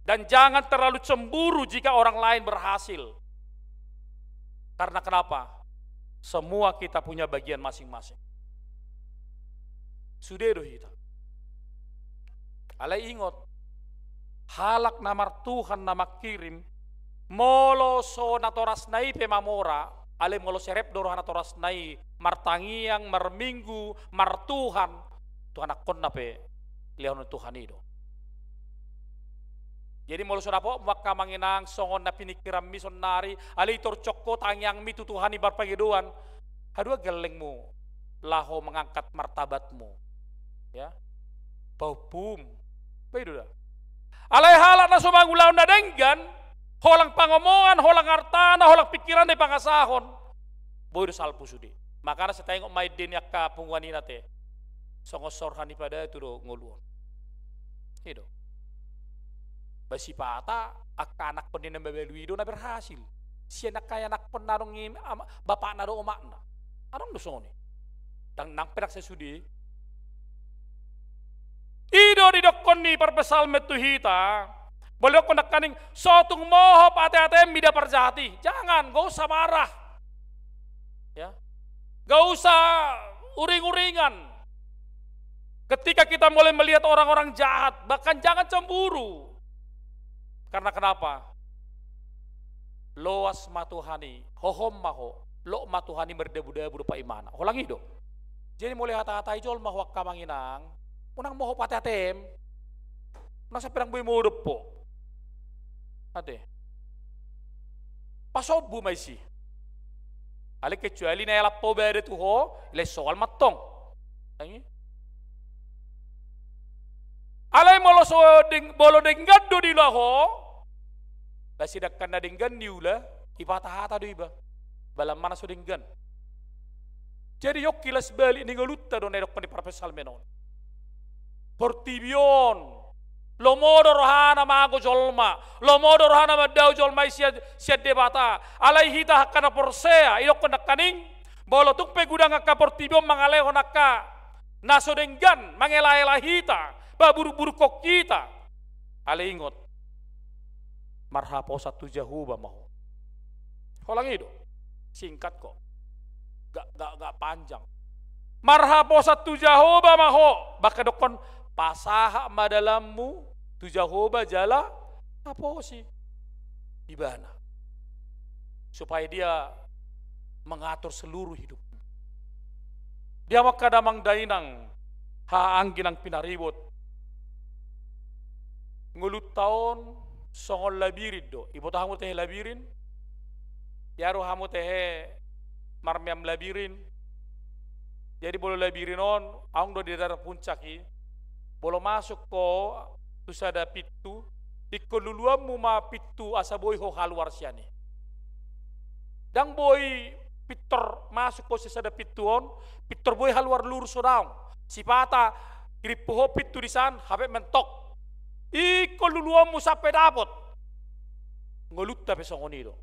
Dan jangan terlalu cemburu jika orang lain berhasil. Karena kenapa? Semua kita punya bagian masing-masing. Sude do hita. Alai ingot, halak na martuhan na mangkirim, molo so natorasna i pe mamora, alai molo serep do roha natorasna i, martangiang, marminggu, martuhan, tu anakkonna pe lehon ni Tuhan i do. Jadi molo so dapotmu angka amang inang songon na piningkiranmi saonari, alai itorcok ho tangiangmi tu Tuhan i marpangidoan, haduan gellengmu laho mengangkat martabatmu. Ya. Pahompum. Ba i do da. Alai halak na so mangulahon na denggan, holang pangomoan, holang artana, holang pingkiranna dipangasahon, boi do salpu sude. Makana sai taingot ma ende ni angka punguan i ate. Songon sorha ni padatu do ngolu on. I do. Ba sipata angka anakkon ni na mabalu i do na berhasil. Sian angka anakkon na adong i ama-, bapakna dohot omakna. Adong do songon i. Ndang, nang pe ndang sai sude. I do didokkon ni parpsalmen tu hita, molo didokkon nangkaning, so tung mohop ate-ateam mida parjahat i. Jangan, nggak usah marah. Ya. Nggak usah uring-uringan. Ketika kita mulai melihat orang-orang jahat, bahkan jangan cemburu. Karena kenapa? Loas ma Tuhan i, hohom ma ho, loas ma Tuhan i mardabu-dabu dompak imana. Holang i do. Jadi molo ihata-hatai jolma ho angka amang inang, unang mohop ate-ateam. Unang sampe ndang boi modom ho. Ate. Pasombu ma disi. Alai kecuali na ialap ho bada tu ho, ilehon soal ma antong. Ai. Alai molo so deng-, molo denggan do diula ho, ba sidangkan na denggan niula, ipahata-hata do iba. Ba lam ma na so denggan. Jadi on kilas balik ni ngolunta do na idokkon ni parpsalmen on. Portibi on, Lomo do rohana mago jolma, lomo do rohana mandao jolma i sian, sian Debata. Alai hita angka na porsea, idokkon nangkaning, molo tung pe godang angka portibi on mangalehon angka na so denggan, mangela-ela hita, paburuk-burukhon hita. Alai ingot, marhaposan tu Jahowa ma ho. Holan i do, singkat kok. Gak, gak, gak panjang. Marhaposan tu Jahowa ma ho, bahkan dokkon, pasahat ma dalanmu tu Jahowa jala haposi Ibana. Supaya Dia mengatur seluruh hidupmu. Dia maka damang dainang, haha anggi nang pinaribot. Ngolunta on songon labirin do. Iboto hamu tehe labirin? Ia ro hamu tehe marmeam labirin? Jadi molo labirin on, adong do di daerah puncak i. Molo masuk ho tu sada pintu, ingkon luluanmu ma pintu asa boi ho haluar sian i. Ndang boi pintor masuk ho sian sada pintu on, pintor boi haluar lurus ho daong. Sipata irimpu ho pintu disan, hape mentok. Ingkon luluanmu sampe dapot. Ngolunta pe songon i do.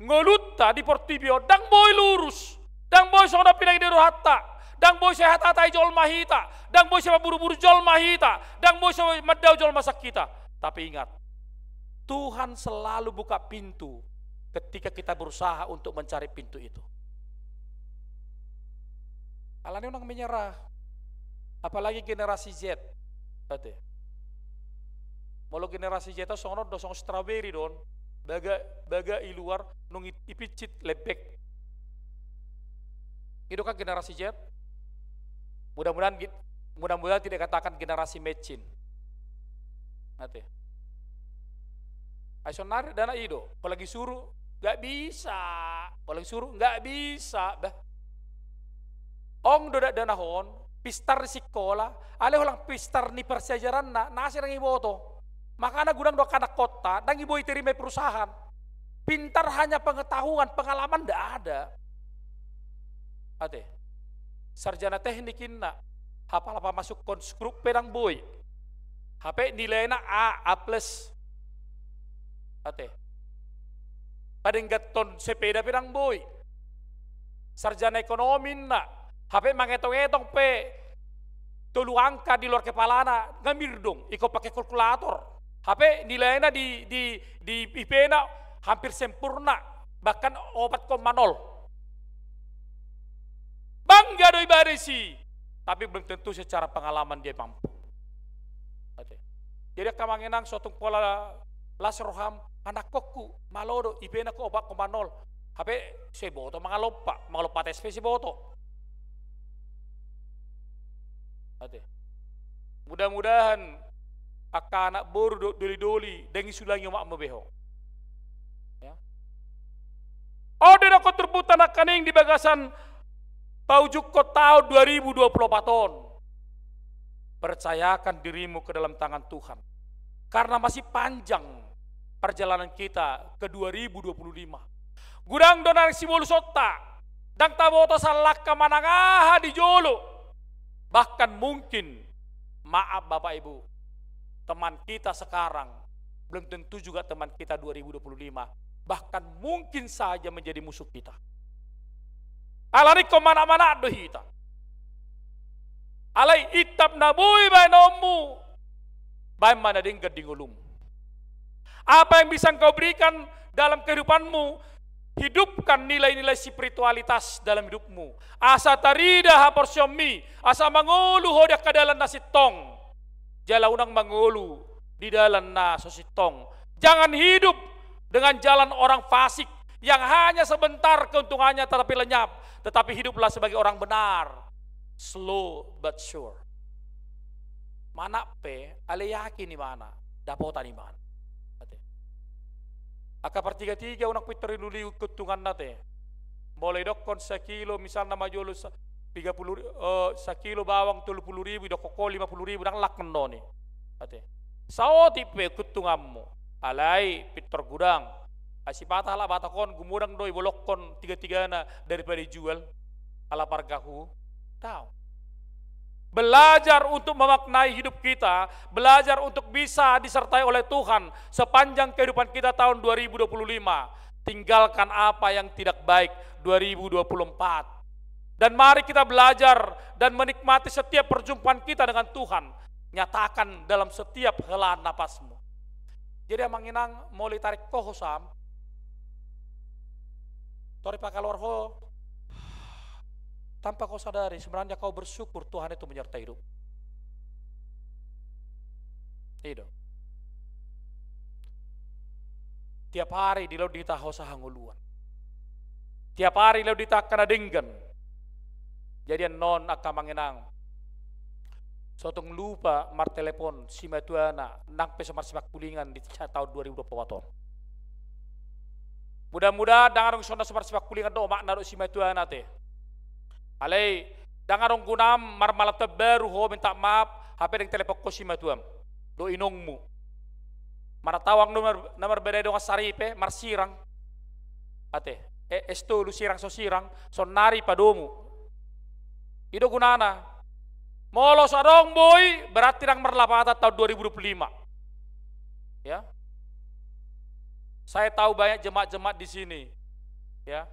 Ngolunta di portibi on, ndang boi lurus, ndang boi songon na pinangido ni rohanta, ndang boi sai hatahatai jolma hita, ndang boi sai paburuburu jolma hita, ndang boi sai mandao jolma sian hita. Tapi ingat, Tuhan selalu buka pintu ketika kita berusaha untuk mencari pintu itu. Alani unang menyerah. Apalagi generasi Z. Ate. Molo generasi Z on songon on do, songon strawberry do on. Baga, baga i luar, dung i, ipincit, lembek. I do kan generasi Z. Mudah-mudahan gi-, mudah-mudahan tidak dikatakan generasi mecin. Ate. Ai sonari dana i do, apalagi suru, nggak bisa. Apalagi suru, nggak bisa. Bah. Adong do dakdanak on, pistar di sikola, alai holan pistar ni parsiajaranna, na asing ndang iboto. Makana godang do angka anakhonta, ndang i boi tarima i perusahaan. Pintar hanya pengetahuan, pengalaman ndak ada. Ate. Sarjana teknik inna, hapal pamasukhon skrup pe ndang boi. Hape nilaina A, A plus. Ate. Padengganhon sepeda pe ndang boi. Sarjana ekonomi inna, hape mangetong-etong pe tolu angka di luar kepalana, nga mirdong, ingkon pake kalkulator. Hape nilaina di, di, di I P-na hampir sempurna, bahkan opat koma nol. Bangga do ibana disi, tapi belum tentu secara pengalaman dia mampu. Ate. Jadi angka amang inang, so tung pola las roham, anakhonku, malo do, I P-na ho opat koma nol. Hape so iboto mangalompa, mangalompa tes pe so iboto. Ate. Mudah-mudahan angka anak boru do-, doli-doli, ndang isulangi omakmu be ho. Ya. On do na ho turpukta nangkaning di bagasan paujunghon taon dua ribu dua puluh opat on. Percayakan dirimu ke dalam tangan Tuhan. Karena masih panjang perjalanan kita ke dua ribu dua puluh lima. Godang do na sibolusonta, ndang taboto sallangka manang aha di jolo. Bahkan mungkin, maaf Bapak Ibu, teman kita sekarang belum tentu juga teman kita dua ribu dua puluh lima, bahkan mungkin saja menjadi musuh kita. Alani ingkon manat-manat do hita. Alai intap na boi baenonmu, baen ma na denggan di ngolum. Apa yang bisa engkau berikan dalam kehidupanmu, hidupkan nilai-nilai spiritualitas dalam hidupmu. Asa tarida haporseaonmi, asa mangolu ho di angka dalan na sintong. Jala unang mangolu di dalan na so sintong. Jangan hidup dengan jalan orang fasik yang hanya sebentar keuntungannya tetapi lenyap, tetapi hiduplah sebagai orang benar. Slow but sure. Manat pe, alai yakin ibana, dapotan ibana. Ate. Angka partiga-tiga unang pintor iuliuli keuntunganna te. Molo idokkon sakilo, misalna ma jolo sa-, tiga puluh, eh, sakilo bawang tolu puluh ribu, idokkon ho lima puluh ribu, ndang langkon noni. Ate. Saotik pe keuntunganmu. Alai pintor godang. Ai sipata halak Batak on, gumodang do ibolongkon tiga-tigana daripada ijual. Ala pargahu. Daong. Belajar untuk memaknai hidup kita, belajar untuk bisa disertai oleh Tuhan sepanjang kehidupan kita tahun dua ribu dua puluh lima. Tinggalkan apa yang tidak baik dua ribu dua puluh empat. Dan mari kita belajar dan menikmati setiap perjumpaan kita dengan Tuhan. Nyatakan dalam setiap helaan napasmu. Jadi, amang inang, molo ditarik ho hosam, tor dipakaluar ho, tanpa kau sadari, sebenarnya kau bersyukur Tuhan itu menyertai hidup. I do. Tiap ari dilehon di hita hosa hangoluan. Tiap ari dilehon di hita angka na denggan. Jadi annon, angka amang inang, so tung lupa martelepon simatuana, nang pe so marsipangkulingan di sa-, tahun dua ribu dua puluh empat on. Mudah-mudahan ndang adong songon na so marsipangkulingan dohot omakna dohot simatuana, ate. Alai, ndang adong gunam marmalam tahun baru ho minta maaf, hape dang telepon ho simatuam dohot inongmu. Mana tau anggo na mar-, na marbadai dongan saripe, marsirang. Ate, eh, S tolu sirang so sirang, saonari padomu. I do gunana. Molo so adong boi, berarti ndang marlapatan tahun dua ribu dua puluh lima. Ya. Saya tahu banyak jemaat-jemaat di sini. Ya.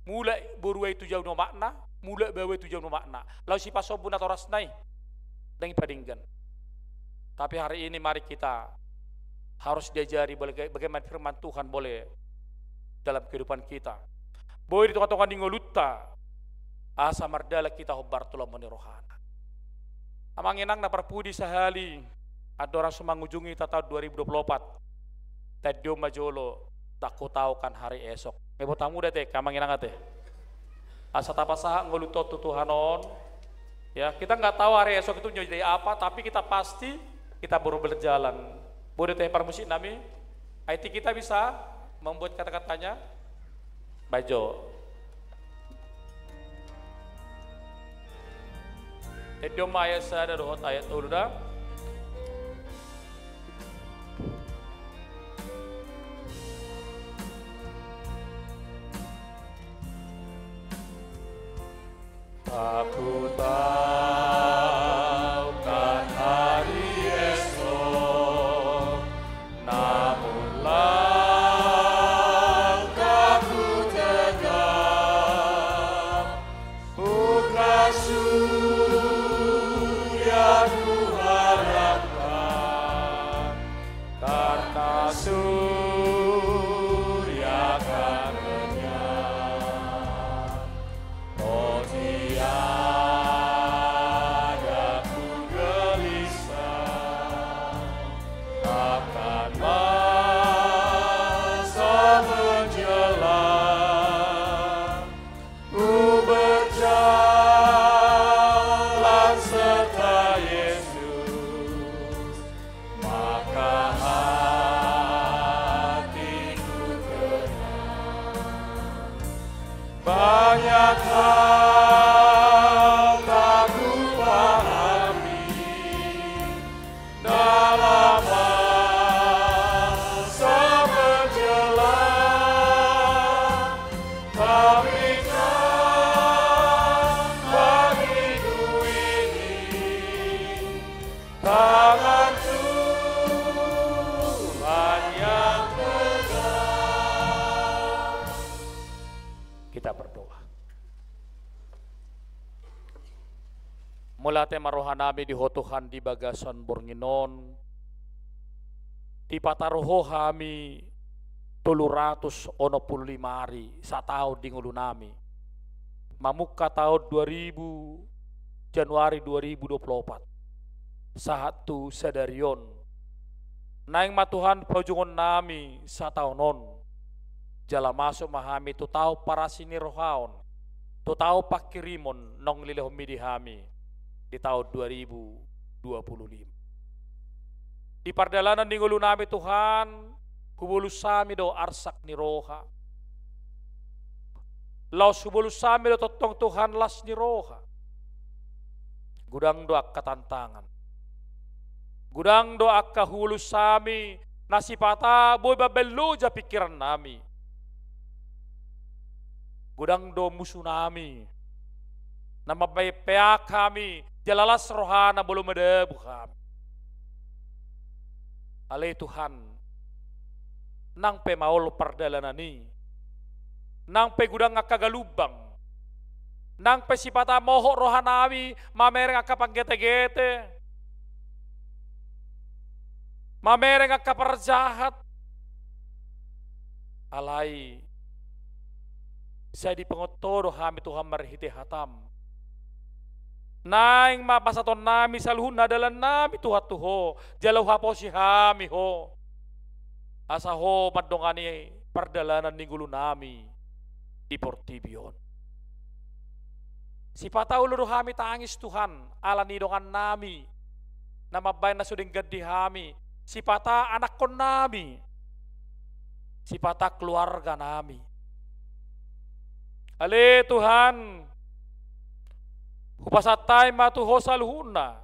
Mulak boru i tu jabu ni omakna, mulak bahua i tu jabu ni omakna. Laos sipasombu natorasna i. Ndang dipadenggan. Tapi hari ini mari kita harus diajari baga-, bagaimana firman Tuhan boleh dalam kehidupan kita. Boi di tonga-tonga ni ngolunta, asa mardalan hita hombar tu lomo ni rohana. Amang inang na parpudi sahali, andorang so mangujungi hita tahun dua ribu dua puluh empat. Tandom ma jolo, tak kutahukan hari esok. Mebo tamu da te, amang inang ate. Asa tapasahat ngolunta tu Tuhan on. Ya, kita nggak tahu hari esok itu menjadi apa, tapi kita pasti kita baru berjalan. Boi da te parmusik nami. Aiti kita bisa membuat kata-katanya. Bajo. Tandom ma ayat sada dohot ayat tolu da. Aku tahu kan hari esok, namun langkahku tetap, putra surya kuharapkan, karena surya karunia. Oh, tiada ku gelisah akan masa menjelang. Ku berjalan serta Yesus, maka hatiku tenang. Banyak hal tak kupahami dalam masa menjelang, tapi tanpa rindu ini, tangan Tuhan yang pegang. Kita berdoa. Mauliate ma rohanami di Ho Tuhan di bagasan borngin on. Dipataru Ho hami tolu ratus onom pulu lima ari sataon di ngolunami. Mamungka taon dua ribu, Januari dua ribu dua pulu opat. Sahat tu sadari on. Naeng ma Tuhan paujungonnami sataon on. Jala masuk ma hami tu taon parasi ni roha on, tu taon pangkirimon naung dilehonmi di hami di taon dua ribu dua pulu lima. Di pardalanan ni ngolunami Tuhan, hubolus hami do arsak ni roha. Laos hubolus hami do tongtong Tuhan las ni roha. Godang do angka tantangan. Godang do angka hubolus hami na sipata boi mambahen loja pingkirannami. Godang do musunami na mambahen peak hami, jala las rohana molo madabu hami. Ale Tuhan, nang pe maol pardalanan i, nang pe godang angka galumbang, nang pe sipata mohop rohanami mamereng angka panggetegete, mamereng angka parjahat. Alai sai dipangot Ho do hami Tuhan marhite hataM. Naeng ma pasahatonnami saluhutna dalannami Tuhan tu Ho, jala huhaposi hami Ho, asa Ho mandongani pardalanan ni ngolunami di portibi on. Sipata olo do hami tangis Tuhan, ala ni dongannami na mambahen na so denggan di hami, sipata anakkonnami, sipata keluarganami. Ale Tuhan, hupasahat hami ma tu Ho saluhutna.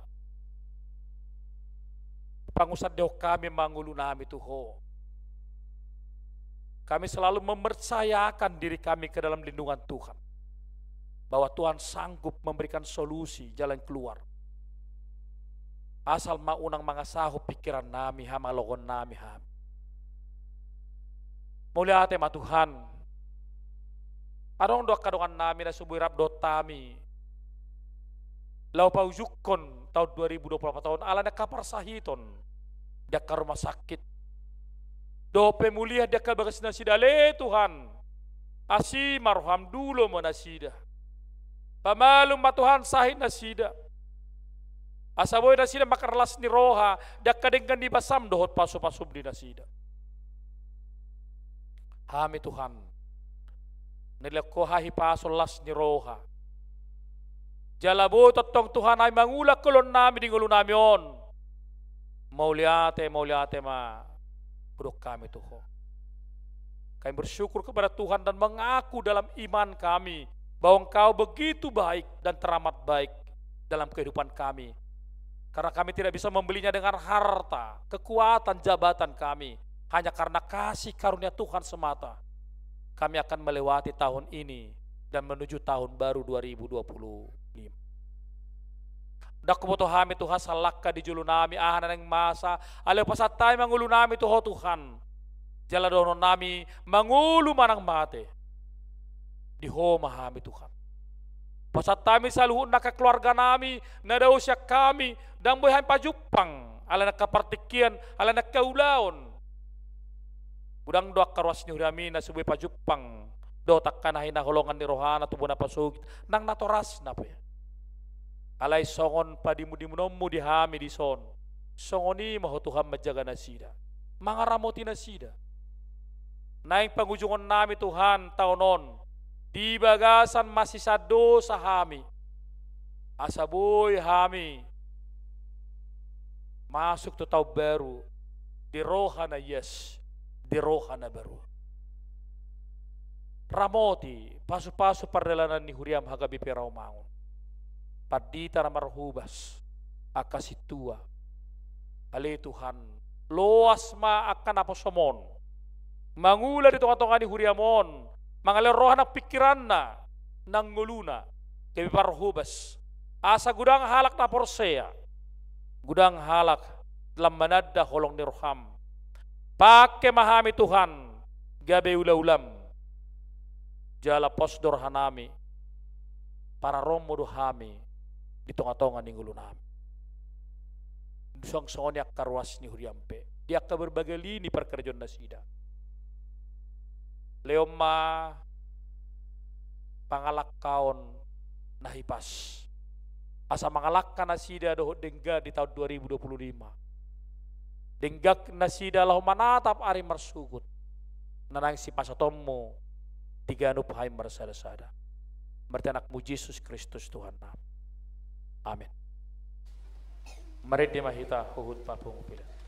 Pangusandehon hami ma ngolunami tu Ho. Kami selalu mempercayakan diri kami ke dalam lindungan Tuhan, bahwa Tuhan sanggup memberikan solusi, jalan keluar. Asal ma unang mangasahon pingkirannami, hamaloonnami hami. Mauliate ma Tuhan. Adong do angka dongannami na so boi rap dohot hami laho paujunghon taon dua ribu dua puluh empat on, ala ni angka parsahiton di angka rumah sakit dohot pemulihan di angka bagas nasida. Ale Tuhan, asi ma roham, dulo ma nasida. Pamalum ma Tuhan sahit nasida, asa boi nasida mangarlas ni roha di angka denggan ni basaM dohot pasupasum di nasida. Hami Tuhan, na nilehon Ho hahipason, las ni roha, jala boi tongtong Tuhan hami mangula angka ulaonnami di ngolunami on. Mauliate, mauliate ma hudok hami tu Ho. Kami bersyukur kepada Tuhan dan mengaku dalam iman kami bahwa Engkau begitu baik dan teramat baik dalam kehidupan kami. Karena kami tidak bisa membelinya dengan harta, kekuatan, jabatan kami. Hanya karena kasih karunia Tuhan semata, kami akan melewati tahun ini dan menuju tahun baru dua ribu dua puluh lima. Ndang huboto hami Tuhan sallangka di jolonami aha na naeng masa, alai hupasahat hami ma ngolunami tu Ho Tuhan. Jala dohononnami, mangolu manang mate, di Ho ma hami Tuhan. Hupasahat hami saluhutna angka keluarganami na dao sian hami, ndang boi hami pajumpang ala ni angka partingkian, ala ni angka ulaon. Godang do angka ruas ni huriami na so boi pajumpang dohot angka na hinaholongan ni rohana tu bona pasogit nang natorasna pe. Alai songon padimundimunonmu di hami dison, songon i ma Ho Tuhan manjaga nasida, mangaramoti nasida. Naeng pangujungonnami Tuhan taon on di bagasan masisandok hami, asa boi hami masuk tu taon baru di roha na ias, di roha na baru. Ramoti, pasupasu pardalanan ni huriam H K B P Rawamangun. Pandita na marhobas, angka sintua. Ale Tuhan, loas ma angka naposom on mangula di tongatonga ni huriam on, mangalehon roha nang pingkiranna, nang ngoluna, gabe parhobas, asa godang halak na porsea, godang halak lam mananda holong ni roham. Pangke ma hami Tuhan, gabe ulaulam. Jala pos do rohanami, pararoonmu do hami di tongatonga ni ngolunami. Dung songon i angka ruas ni huriam pe di angka berbagai lini parkarejoan nasida. Lehon ma pangalangkaon na hipas, asa mangalangka nasida dohot denggan di taon dua ribu dua puluh lima. Denggan nasida laho manatap ari marsogot na naeng sipasahatonmu di ganup hami marsadasada. Marhite Anakmu Jesus Kristus Tuhannami. Amen. Marende ma hita huhut papungu pelean.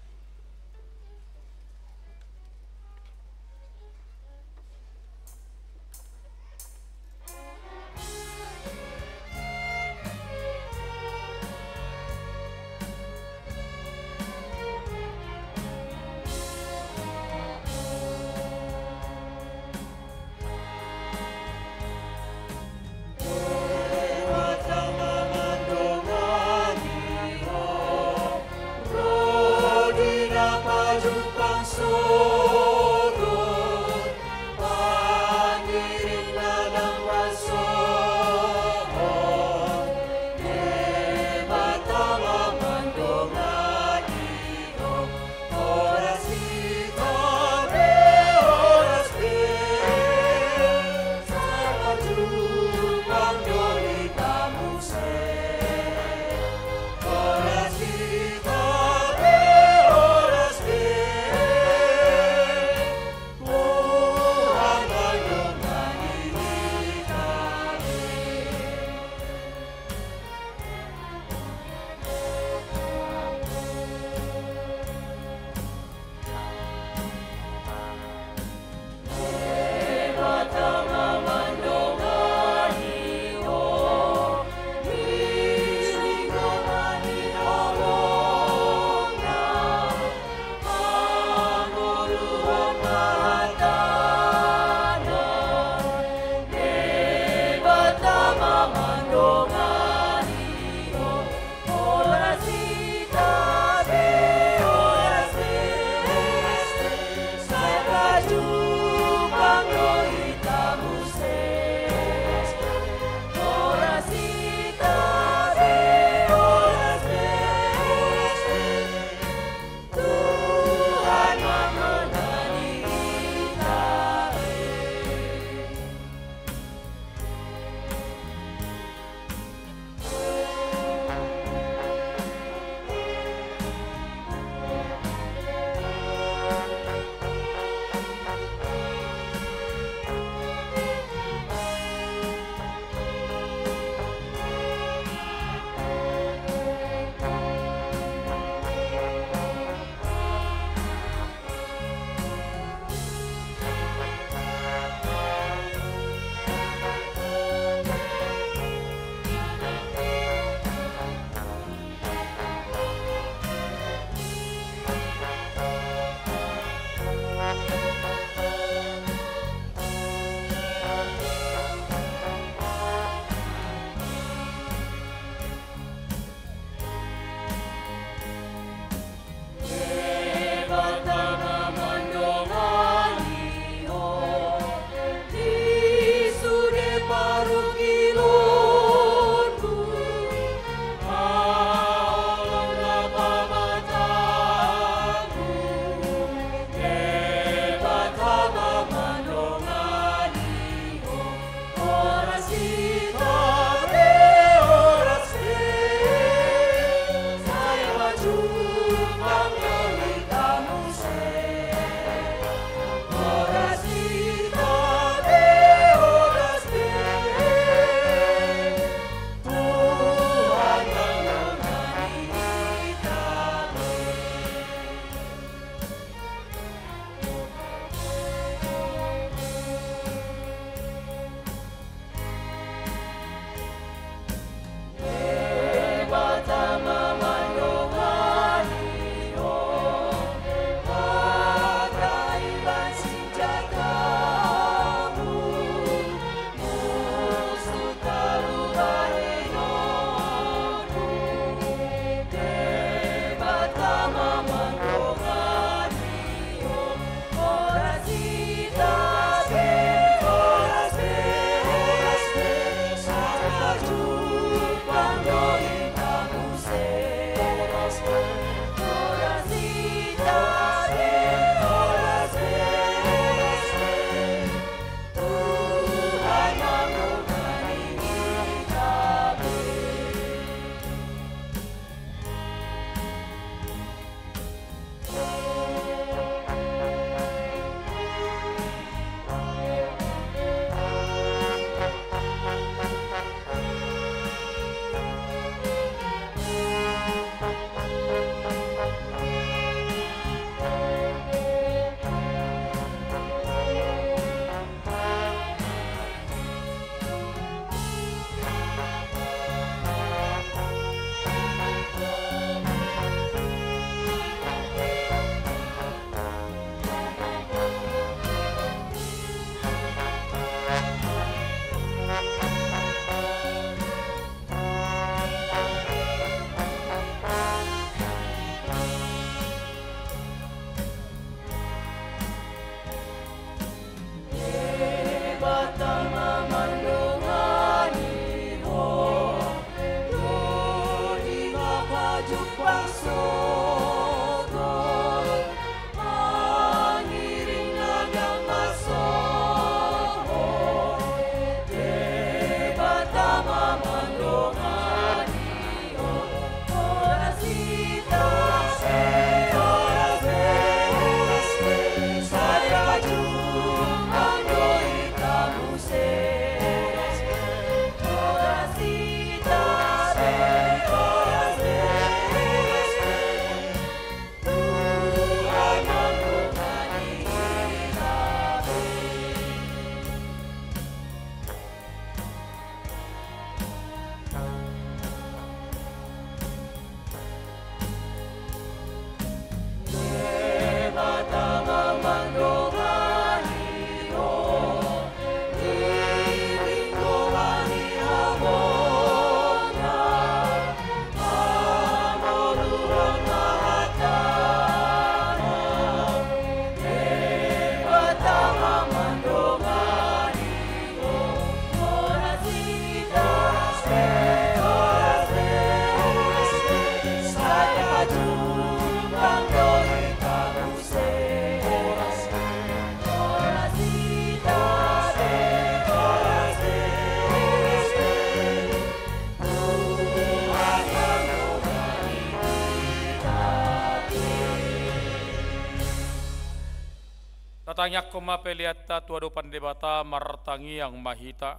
Tatangiangkon ma peleanta tu adopan Debata, martangiang ma hita.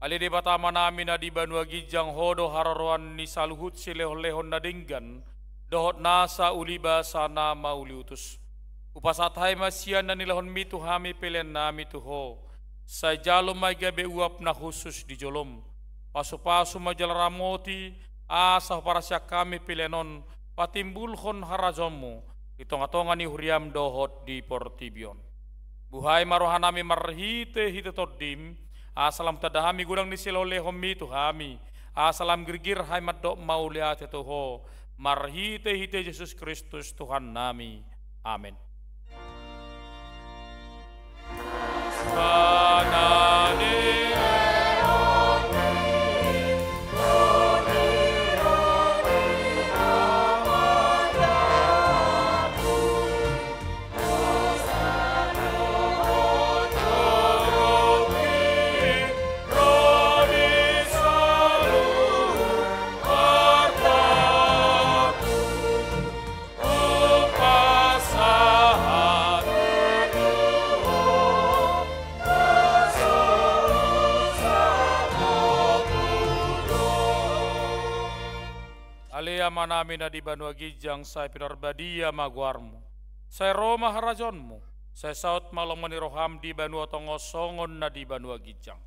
Ale Debata Amanami na di banua ginjang, Ho do haroroan ni saluhut silehonlehon na denggan dohot nasa uli basa na mauliutus. Hupasahat hami ma sian na nilehonMi tu hami peleannami tu Ho. Sai jalo ma i gabe uap na hushus di joloM. Pasupasu ma jala ramoti, asa huparsiak hami pelean on patimbulhon harajaonMu di tongatonga ni huriaM dohot di portibi on. Buhai ma rohanami marhitehite TondiM, asa lam tanda hami godang ni silehonlehonMi tu hami, asa lam girgir hami mandok mauliate tu Ho, marhitehite Jesus Kristus Tuhannami. Amen. Ale Amanami na di banua ginjang, sai pinarbadia ma goarMu. Sai ro ma harajaonMu. Sai saut ma lomo ni rohaM di banua tonga on songon na di banua ginjang.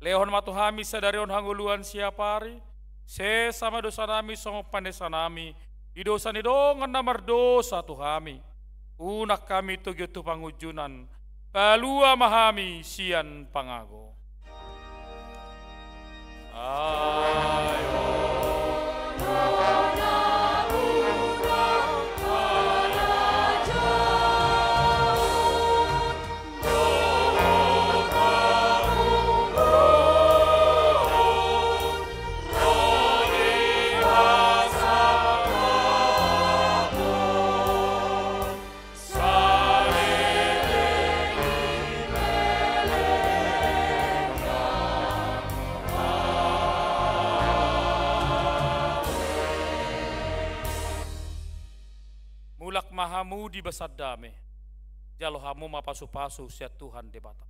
Lehon ma tu hami sadari on hangoluan siapari, sesa ma dosanami songon panesanami di dosa ni dongan na mardosa tu hami. Unang hami togihon tu pangunjunan, palua ma hami sian pangago. Mulak ma hamu di bagasan dame, jalo hamu ma pasupasu sian Tuhan Debata.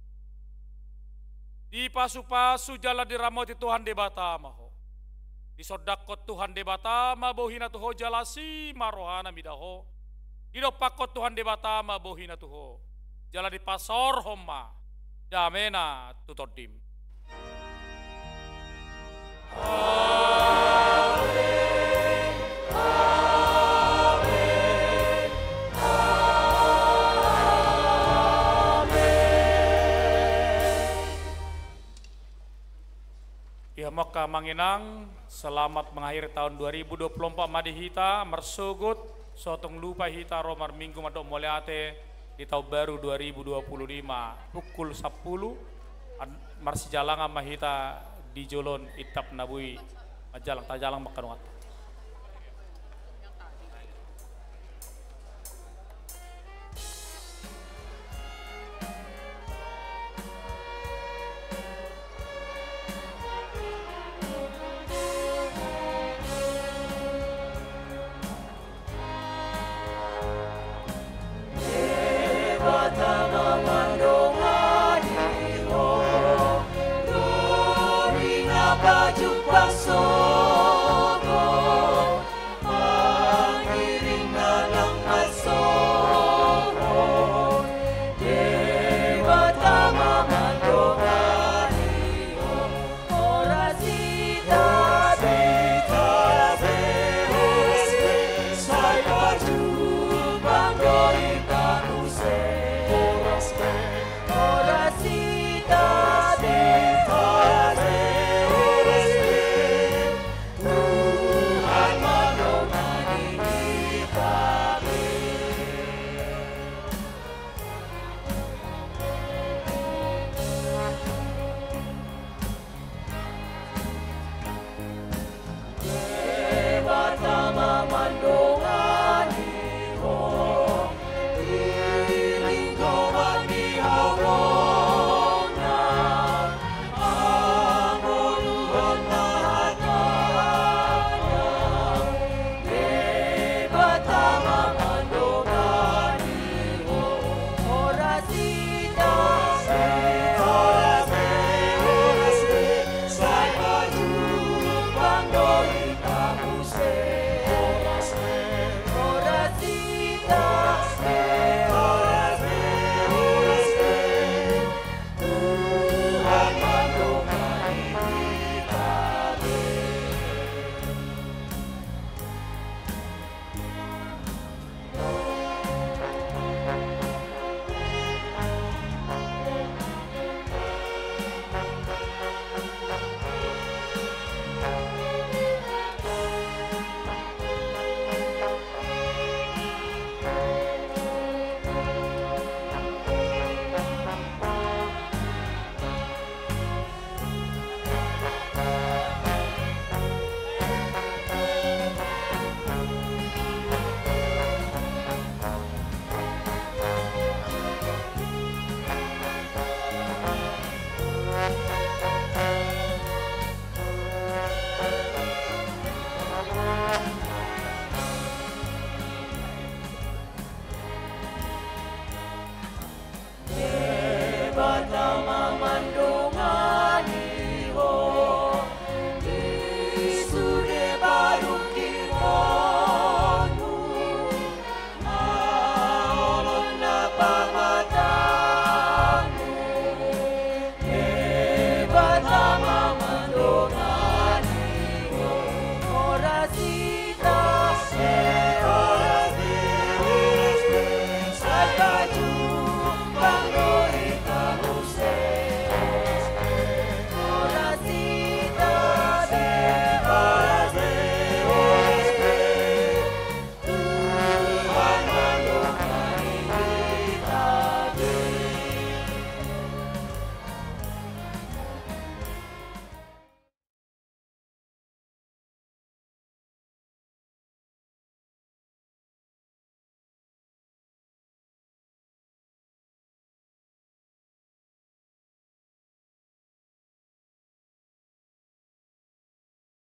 Dipasupasu jala diramoti Tuhan Debata ma ho. Disondangkon Tuhan Debata ma bohiNa tu ho jala asi ma rohaNa mida ho. Didompakkon Tuhan Debata ma bohiNa tu ho, jala dipasaorhon ma dameNa tu tondim. Ia maka mangenang, selamat mengakhiri tahun dua ribu dua puluh empat ma di hita, marsogot, so tung lupa hita ro marminggu mandok mauliate di tahun baru dua ribu dua puluh lima, pukul sampulu, an-, marsijalangan ma hita di jolo on, Intap na boi manjalang, tajalang ma angka donganta.